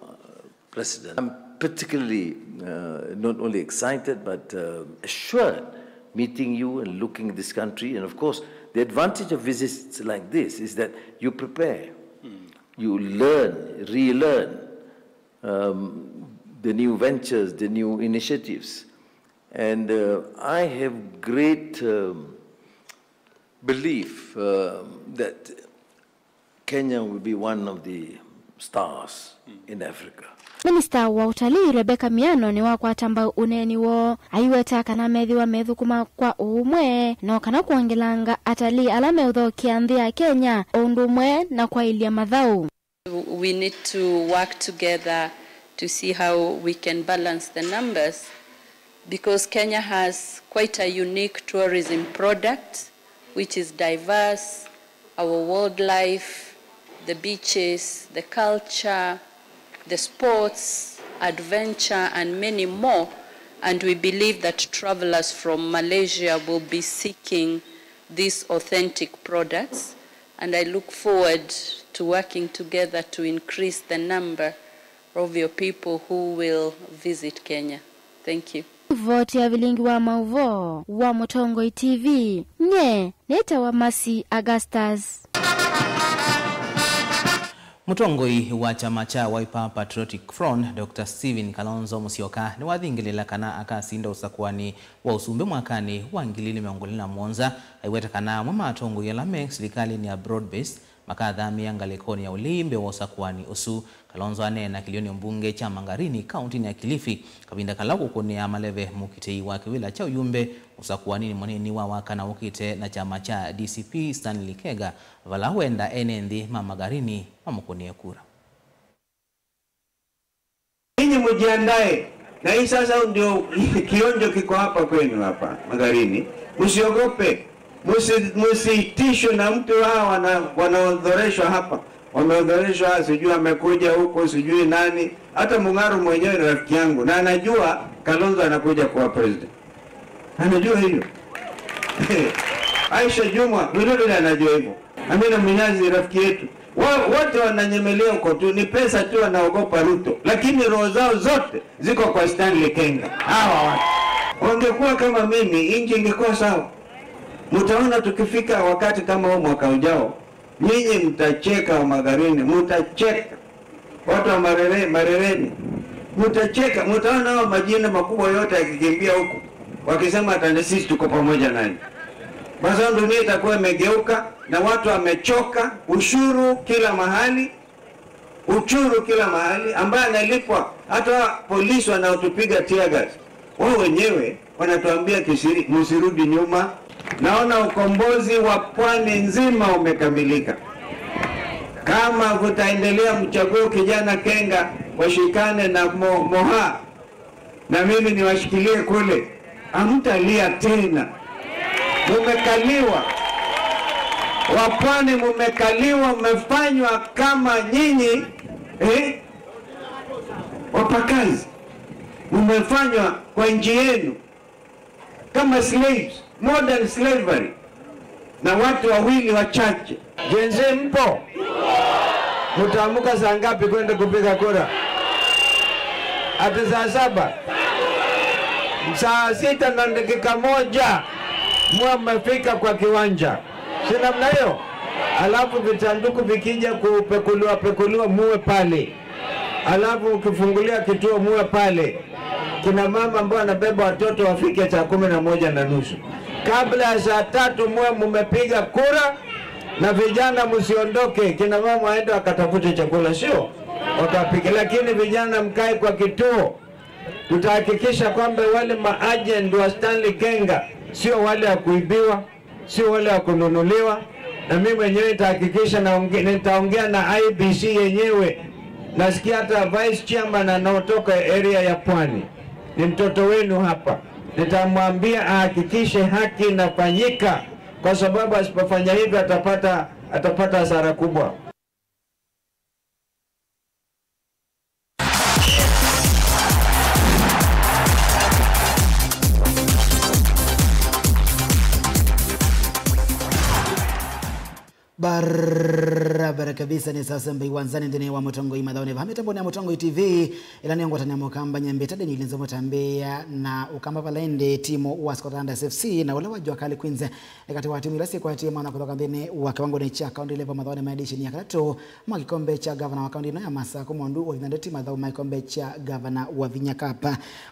President, I'm particularly, uh, not only excited but, uh, assured meeting you and looking at this country. And of course, the advantage of visits like this is that you prepare, you learn, relearn, um, the new ventures, the new initiatives. And, uh, I have great, um, belief, um, that Kenya will be one of the stars in Africa. Minista wa ũtalii Rebecca Miano nĩwakwata mbau ũneeni woo, aiweta kana methĩwa methũkũma kwa ũũmwe, no kana kwongelanga atalii ala meũthokea nthĩ ya Kenya, o ũndũ ũmwe na kwaĩlya mathaũ. We need to work together to see how we can balance the numbers, because Kenya has quite a unique tourism product, which is diverse, our wildlife, the beaches, the culture, the sports, adventure, and many more. And we believe that travelers from Malaysia will be seeking these authentic products. And I look forward to working together to increase the number of your people who will visit Kenya. Thank you. Voti ya vilingi wa maũvoo wa Mũtongoi T V, nye nĩtawa Mercy Augustus. Mũtongoi wa kyama kya Wiper Patriotic Front, Doctor Stephen Kalonzo Musyoka, nĩwathingĩlĩla kana akasinda ũsakũani wa ũsumbĩ mwakanĩ wa ngili ili mĩongo ĩlĩ na mũonza, aiweta kana amwe ma atongoi ala me silikalĩnĩ ya broad-based makathamĩa ngalĩkonĩ ya ũlei mbee wa ũsakũani ũsu. Kalonzo aneena kĩlĩonĩ mbunge kya Magarini, kauntinĩ ya Kilifi, kavinda kala ũkũnĩaa maleve mũkitĩi wa kĩvĩla kya ũyumbe ũsakũaninĩ mũnini wa wakana ũkĩte na kyama kya D C P Stanley Kega, vala wenda ene nthĩ ma Magarini mamũkũnĩe kura. Ninyi mjiandae. Na hii sasa ndio kionjo kiko hapa kwenu hapa Magarini. Msiogope. Msi-, msitishwe na mtu hawa wana-, wanaodhoreshwa hapa. Wameodhoreshwa, sijui amekuja huko, sijui nani. Hata Mung'aro mwenyewe ni rafiki yangu. Na anajua Kalonzo anakuja kuwa president. Anajua hivyo. Aisha Jumwa vile vile anajua hivyo. Amina Mnyazi rafiki yetu. Wa-, wote wananyemelea huko tu, ni pesa tu wanaogopa Ruto. Lakini roho zao zote ziko kwa Stanley Kenga. Hawa watu. Wangekuwa kama mimi, nchi ingekuwa sawa. Mtaona tukifika wakati kama huu mwaka ujao, nyinyi mtacheka wa Magarini, mtacheka. Watu wa Marere-, Marereni, mtacheka, mtaona hao majina makubwa yote yakikimbia huku, wakisema hata ni sisi tuko pamoja nanyi. Kwa sababu dunia itakuwa imegeuka na watu wamechoka, ushuru kila mahali, ushuru kila mahali, ambaye analipwa, hata polisi wanaotupiga tear gas, wao wenyewe wanatuambia kisiri, msirudi nyuma. Naona ukombozi wa pwani nzima umekamilika. Kama kutaendelea, mchague kijana Kenga, washikane na Mo-, Moha, na mimi niwashikilie kule. Hamtalia tena. Mumekaliwa. Wapwani mumekaliwa, mmefanywa kama nyinyi, eh? Wapakazi. Mumefanywa kwa nchi yenu kama slaves, modern slavery, na watu wawili wachache. Gen Z mpo? Mtaamka saa ngapi kwenda kupiga kura? Ati saa saba? Saa sita na dakika moja muwe mmefika kwa kiwanja, si namna hiyo? Alafu visanduku vikija kupekuliwa pekuliwa, muwe pale. Alafu ukifungulia kituo, muwe pale. Kina mama ambao wanabeba watoto wafike saa kumi na moja na nusu. Kabla ya saa tatu muwe mumepiga kura, na vijana msiondoke, kina mama waende wakatafute chakula, sio? Wakapiga, lakini vijana mkae kwa kituo. Tutahakikisha kwamba wale maagent wa Stanley Kenga sio wale ya kuibiwa, sio wale ya kununuliwa. Na mimi mwenyewe nitahakikisha naonge-, nitaongea na I E B C yenyewe. Nasikia hata vice chairman anaotoka area ya Pwani. Ni mtoto wenu hapa. Nitamwambia ahakikishe haki inafanyika, kwa sababu asipofanya hivyo atapata, atapata hasara kubwa. Barabara kabisa, nĩ sasa mbai wanzani nthĩnĩ wa Mũtongoi mathaũnĩ vaa mĩtambonĩ ya Mũtongoi T V, ĩla nĩ ngwatanĩa mũkamba nyambĩte Daniel Nzomo Tambĩa na ũkamba vala ĩndĩ timu wa Scotland F C na ũla wa Jua Kali Queens nĩ katĩ wa timu ila syĩkwatie mwanya kũthoka nthĩnĩ wa kĩwangonĩ kya kaunti level mathaũnĩ ma edition ya katatũ ma kĩkombe kya gavana wa kaunti ĩno ya Masakũ Mondu Wavinya Ndeti mathaũ ma kĩkombe kya gavana Wavinya Cup.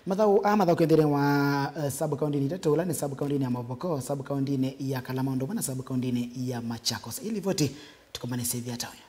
Mathaũ aa mathaũkĩwe nthĩnĩ wa, eh, sub kauntinĩ itatũ, ũla nĩ sub kauntinĩ ya Mavoko, sub kauntinĩ ya Kalama ũndũ ũmwe na sub kauntinĩ ya Machakos. Ĩĩ livoti tũkomanĩsye ĩvia ta ũyũ.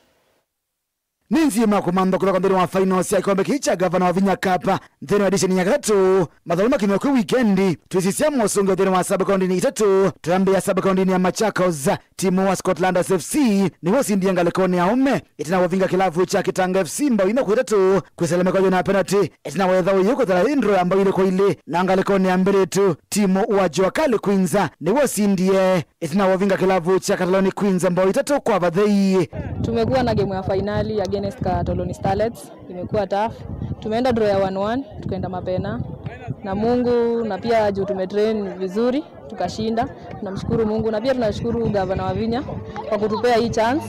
Nĩ nzima kũmantha kũthoka nthĩnĩ wa finals ya kĩkombe kĩĩ kya gavana Wavinya Cup nthĩnĩ wa edition ya katatũ. Mathaũ makinywa kwĩ wikendi, twĩsisya mosũngĩo nthĩnĩ wa sub kauntinĩ itatũ, tũyambĩĩa sub kauntinĩ ya Machakos. Timu wa Scotland F C nĩw'o ũsindie ngalĩkonĩ ya aũme ĩtina wa ũvinga kĩlavu kya Kitanga F C mbao ina kwa itatũ kwĩsĩla mĩkwajũ na penalty ĩtina wa ĩthaũ yĩu kũthela ĩ ndro ya mbao ilĩ kwa ilĩ. Na ngalĩkonĩ ya mbĩlĩtu, timu wa Jua Kali Queens nĩw'o ũsindie ĩtina wa ũvinga kĩlavu kya Kataloni Queens mbao itatũ kwa vathei. Tumekuwa na game ya fainali against Kataloni Starlets. Imekuwa tough. Tumeenda draw ya one one, tukaenda mapena. Na Mungu, na pia juu tumetrain vizuri, tukashinda. Tunamshukuru Mungu na pia tunashukuru Gavana Wavinya kwa kutupea hii chance.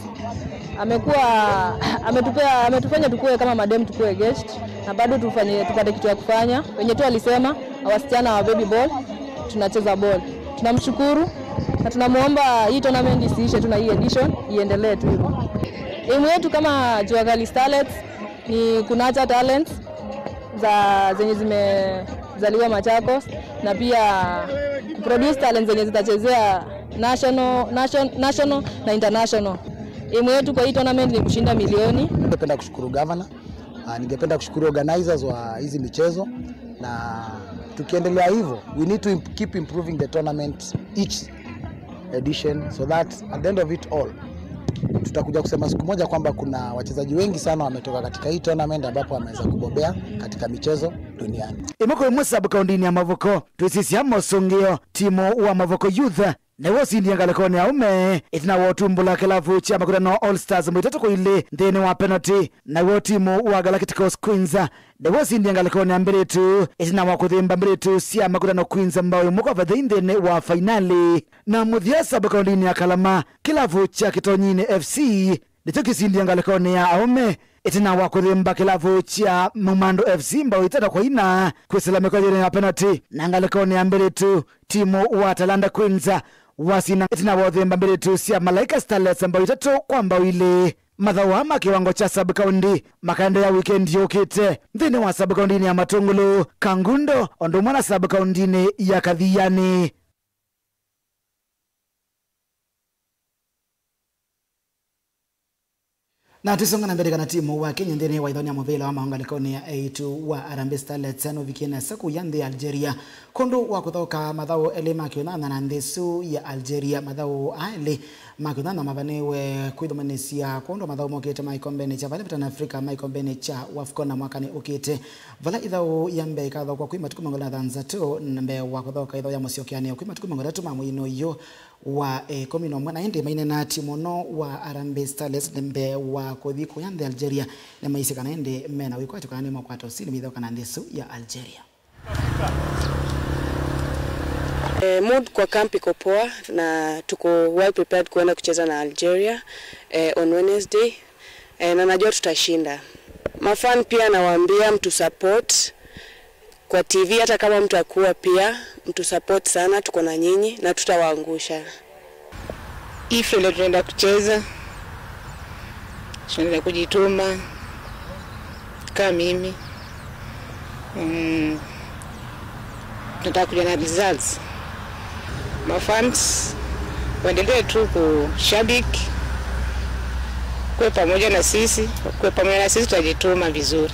Amekuwa, ametupea, ametufanya tukue kama madem, tukue guest na bado tufanye, tupate kitu ya kufanya. Wenye tu alisema, wasichana wa baby ball, tunacheza ball. Tunamshukuru na tunamuomba hii tournament isiishe tu na hii edition iendelee tu hivyo. Aim yetu kama Jua Kali Starlets ni kunurture talents za zenye zimezaliwa Machakos na pia kuproduce talents zenye zitachezea national, nation-, national na international. Aim yetu kwa hii tournament ni kushinda milioni. Ningependa kushukuru governor. Ah, ningependa kushukuru organizers wa hizi michezo, na tukiendelea hivyo, we need to imp-, keep improving the tournament each edition so that at the end of it all, tutakuja kusema siku moja kwamba kuna wachezaji wengi sana wametoka katika hii tournament ambapo wameweza kubobea katika michezo duniani. Ĩmwe kwa ĩmwe sub kauntinĩ ya Mavoko, twĩsisya mosũngĩo, timu wa Mavoko Youth nĩw'o ũsindie ngalĩkonĩ ya aũme ĩtina wa ũtumbũla kĩlavu kya Makutano All Stars mbao itatũ kwa ilĩ nthĩnĩ wa penalty. Naw'o timu wa Galacticos Queens nĩw'o ũsindie ngalĩkonĩ ya mbĩlĩtu ĩtina wa kũthĩmba mbĩlĩtu sya Makutano Queens mbao ĩmwe kwa vathei nthĩnĩ wa fainali. Na mũthya sub kauntinĩ ya Kalama, kĩlavu kya Kitonyinĩ F C nĩkyo kĩsindie ngalĩkonĩ ya aũme ĩtina wa kũthĩmba kĩlavu kya Mumando F C mbao itano kwa ina kwĩsĩla mĩkwajũnĩ ya penalty. Na ngalĩkonĩ ya mbĩlĩtu, timu wa Talanta Queens wasinda ĩtina wa ũthĩmba mbĩlĩtu sya Malaika Starlets mbao itatũ kwa mbao ilĩ. Mathaũ aa ma kĩwango kya sub county makaendeea wikendi yũkĩte nthĩnĩ wa sub kauntinĩ ya Matũngũlũ, Kangundo, ũndũ ũmwe na sub kauntinĩ ya Kathiani. Na tũisonga na mbele kana timu wa Kenya nthĩnĩ wa ĩthaũnĩ ya mũvĩla wa maũngalĩkonĩ ya eĩtu wa Harambee Starlets nũvikie nesa kũya nthĩ ya Algeria kwondũ wa kũthaũka mathaũ elĩ ma kĩũnyanya na nthĩ ĩsu ya Algeria. Mathaũ aa elĩ ma kĩũnyanya mavanĩwe kwĩthumanĩsya kwondũ mathaũ mokĩte ma ĩkombenĩ kya vala Western Africa ma ĩkombenĩ kya WAFCON na mwakanĩ ũkĩte, vala ĩthaũ ya mbee ĩkathaũkwa kwĩ matukũ mĩongo ĩlĩ na thanthatũ na mbee wa kũthaũka ĩthaũ ya mũsyokeanĩo kwĩ matukũ mĩongo ĩtatũ ma mweinĩ ũyũ wa, eh, ĩkũmi na ũmwe. Na ĩndĩ mainena timu ũno wa Harambee Starlets mbee wa kũthi kũya nthĩ Algeria nĩmaisye kana ĩndĩ mena wĩkwatyo kana nĩmakwata ũsindi maithaũka na nthĩ ĩsu ya Algeria. Eh, mood kwa camp iko poa na tuko well prepared kuenda kucheza na Algeria, eh, on Wednesday. Eh, na najua tutashinda. Mafan pia nawaambia mtu support kwa T V, hata kama mtu akuwa pia, mtu support sana, tuko na nyinyi na tutawaangusha. Hii friendly tunaenda kucheza, tunaenda kujituma kama mimi. Mm, tunataka kuja na results. Mafans waendelee tu kushabiki, Kuwe pamoja na sisi, kuwe pamoja na sisi, tutajituma vizuri.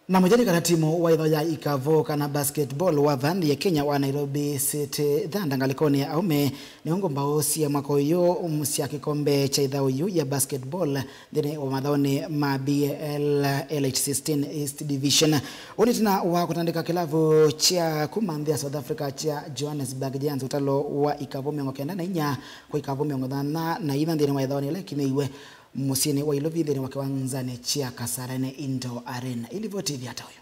Na mũjani kana timu wa ĩtho ya ikavu kana basketball wa vaa nthĩ ya Kenya wa Nairobi City Thunder ngalĩkonĩ ya aume nĩ ũngũ mbao sya mwaka ũyũ sya kĩkombe kya ĩthaũ yu ya basketball nthĩnĩ wa mathaũnĩ ma B A L Elite sixteen East Division. Ũnĩ tena wa kũtandĩka kĩlavu kya kuma nthĩ ya South Africa kya Johannesburg Giants ũtalo wa ikavu mĩongo kenda na inya kwa ikavu mĩongo thanthatũ na inya nthĩnĩ wa ĩthaũnĩ ĩla ĩkinyĩiwe mũsyĩnĩ wa Ilovi nthĩnĩ wa kĩwanzanĩ kya Kasarani Indoor Arena. Ilivoti ĩvya ta ũyũ.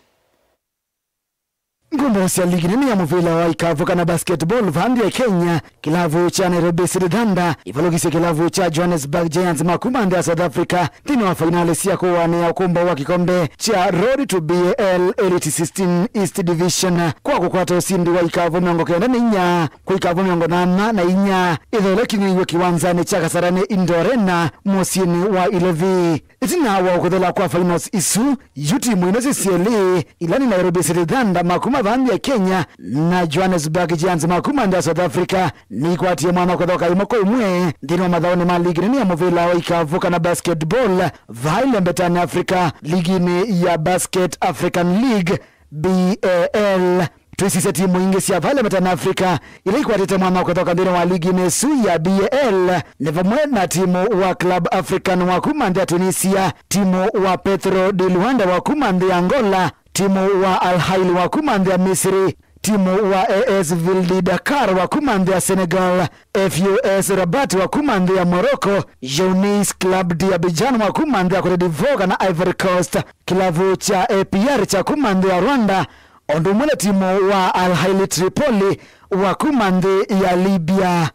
Ngumbo sya ligi nene ya mũvĩla wa ikavu kana basketball vaa nthĩ ya Kenya, kĩlavu kya Nairobi City Thunder ivalũkisye kĩlavu kya Johannesburg Giants ma kuma nthĩ ya South Africa nthĩnĩ wa fainali sya kũwanĩa ũkũmbo wa kĩkombe kya Road to B A L Elite sixteen East Division kwa kũkwata ũsindi wa ikavu mĩongo kenda na inya kwa ikavu mĩongo nana na inya, ĩthaũ ĩla ĩkinyĩiwe kĩwanzanĩ kya Kasarani Indoor Arena mũsyĩnĩ wa Ilovi. Ĩtina wa ũkũthela kwa finals isu, yu timu ino syĩ syelĩ, ila nĩ Nairobi City Thunder ma kuma vaa nthĩ ya Kenya na Johannesburg Giants ma kuma nthĩ ya South Africa, nĩikwatie mwanya kũthoka ĩmwe kwa ĩmwe nthĩnĩ wa mathaũnĩ ma ligi nene ya mũvĩla wa ikavu kana basketball vaa ĩlembetanĩ Africa, liginĩ ya Basket African League, B A L. Twĩsisya timu ingĩ sya vaa ĩlembetanĩ Africa ila ikwatĩte mwanya wa kũthoka nthĩnĩ wa liginĩ ĩsu ya B A L nĩ vamwe na timu wa Club African wa kuma nthĩ ya Tunisia, timu wa Petro de Luanda wa kuma nthĩ ya Angola, timu wa Al Ahly wa kuma nthĩ ya Misiri, timu wa A S Ville du Dakar wa kuma nthĩ ya Senegal, F U S Rabat wa kuma nthĩ ya Morocco, Jeunesse Club d'Abidjan wa kuma nthĩ ya Cote d'Ivoire kana Ivory Coast, kĩlavu kya A P R kya kuma nthĩ ya Rwanda, o ũndũ ũmwe na timu wa Al Ahly Tripoli wa kuma nthĩ ya Libya.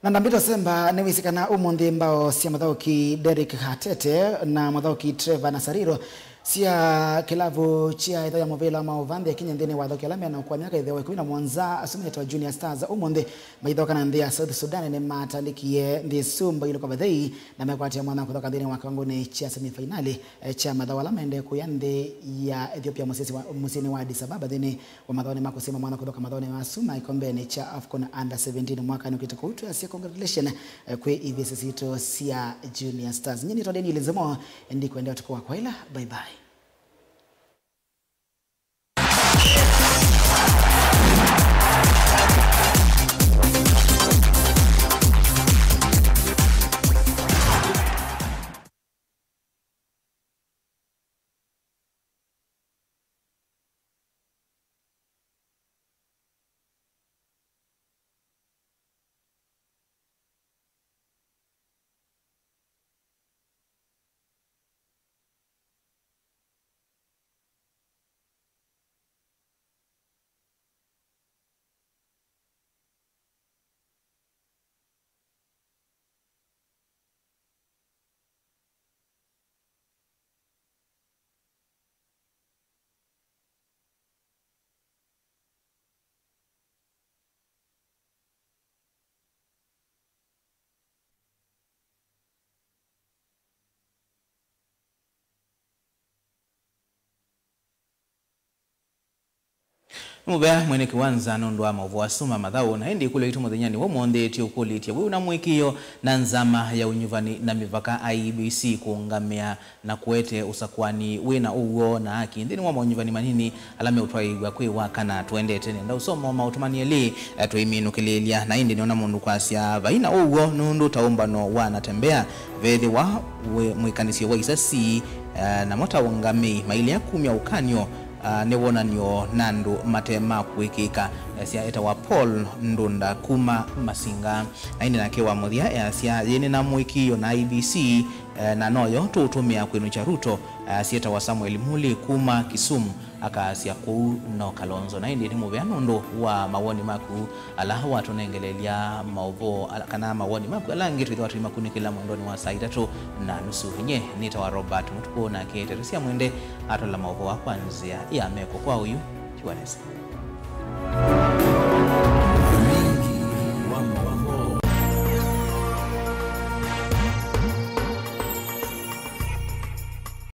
Na Ndambito Semba nĩwĩsĩ kana ũmũnthĩ mbao sya mũthaũki Derrick Hatete na mũthaũki Trevor Nasariro sya kĩlavu kya ĩtho ya mũvĩla wa maũvaa nthĩ ya Kenya nthĩnĩ wa athaũki ala mena ũkũa myaka ĩtheo ĩkũmi na mũonza, asu metwa Junior Stars, ũmũnthĩ maithoka na nthĩ ya South Sudan nĩmatandĩkie nthĩ ĩsu mbailũ kwa vathei na mekwatĩa mwanya kũthoka nthĩnĩ wa kĩwangonĩ kya semifinali, eh, kya mathaũ ala maendee kũya nthĩ ya Ethiopia mũsyĩ wa, mũsyĩnĩ wa Addis Ababa nthĩnĩ wa mathaũnĩ ma kũsima mwana kũthoka mathaũnĩ masu ma ĩkombenĩ kya AFCON Under seventeen mwakanĩ ũkĩte. Kũu twĩasya congratulation, eh, kwĩ ivĩsĩ sitũ sya Junior Stars. Nyie nĩtwa Daniel Nzemo, ndikwendea ũtukũ wa kwaĩla. Bye bye. Nĩ mũvea mwene kĩwanza nũndũ wa maũvoo asu ma mathaũ, na ĩndĩ ĩkũlyo yitũ mũthenyanĩ wa ũmũnthĩ tĩ ũkũlĩtye wĩ na mũĩkĩĩo na nzama ya ũnyuvani na mĩvaka, I E B C, kũũngamĩa na kũete ũsakũani wĩ na ũw'o na aki nthĩnĩ wa maũnyuvani manini ala meũtwaĩĩw'a kwĩ wa kana. Tũendete nenda ũsoma maũtũmani elĩ, eh, tũiminũkĩlĩĩlya, na ĩndĩ nĩona mũndũ kwasya vai na ũw'o nũndũ ta ũmbano wa Natembea vethĩwa wĩ mwĩkanĩsyo wa isasi, eh, namo ta ũngamĩi mailea kumya ũkany'o, ah, nĩ wonany'o na andũ mate ma kũĩkĩĩka, eh, sya etawa Paul Ndunda kuma Masinga. Na ĩndĩ nake wa mũthya easya yĩnĩ na mũĩkĩĩo na I E B C, eh, na noyo tũũtũmĩa kwĩnũkya Ruto, eh, syĩtawa Samuel Muli kuma Kisumu, akaasya kũu no Kalonzo. Na ĩndĩ nĩ mũvea nũndũ wa mawoni maku ala watũnengelelya maũvoo ala, kana mawoni maku ala angĩ twĩthĩwa tũimakunĩkĩla mwendonĩ wa saa itatũ na nusu. Nyie nĩtawa Robert Mũtukũ, nake Teresia Mwende atwala maũvoo aa kwa nzĩa ya meko kwa ũyu. Tiwa nesa.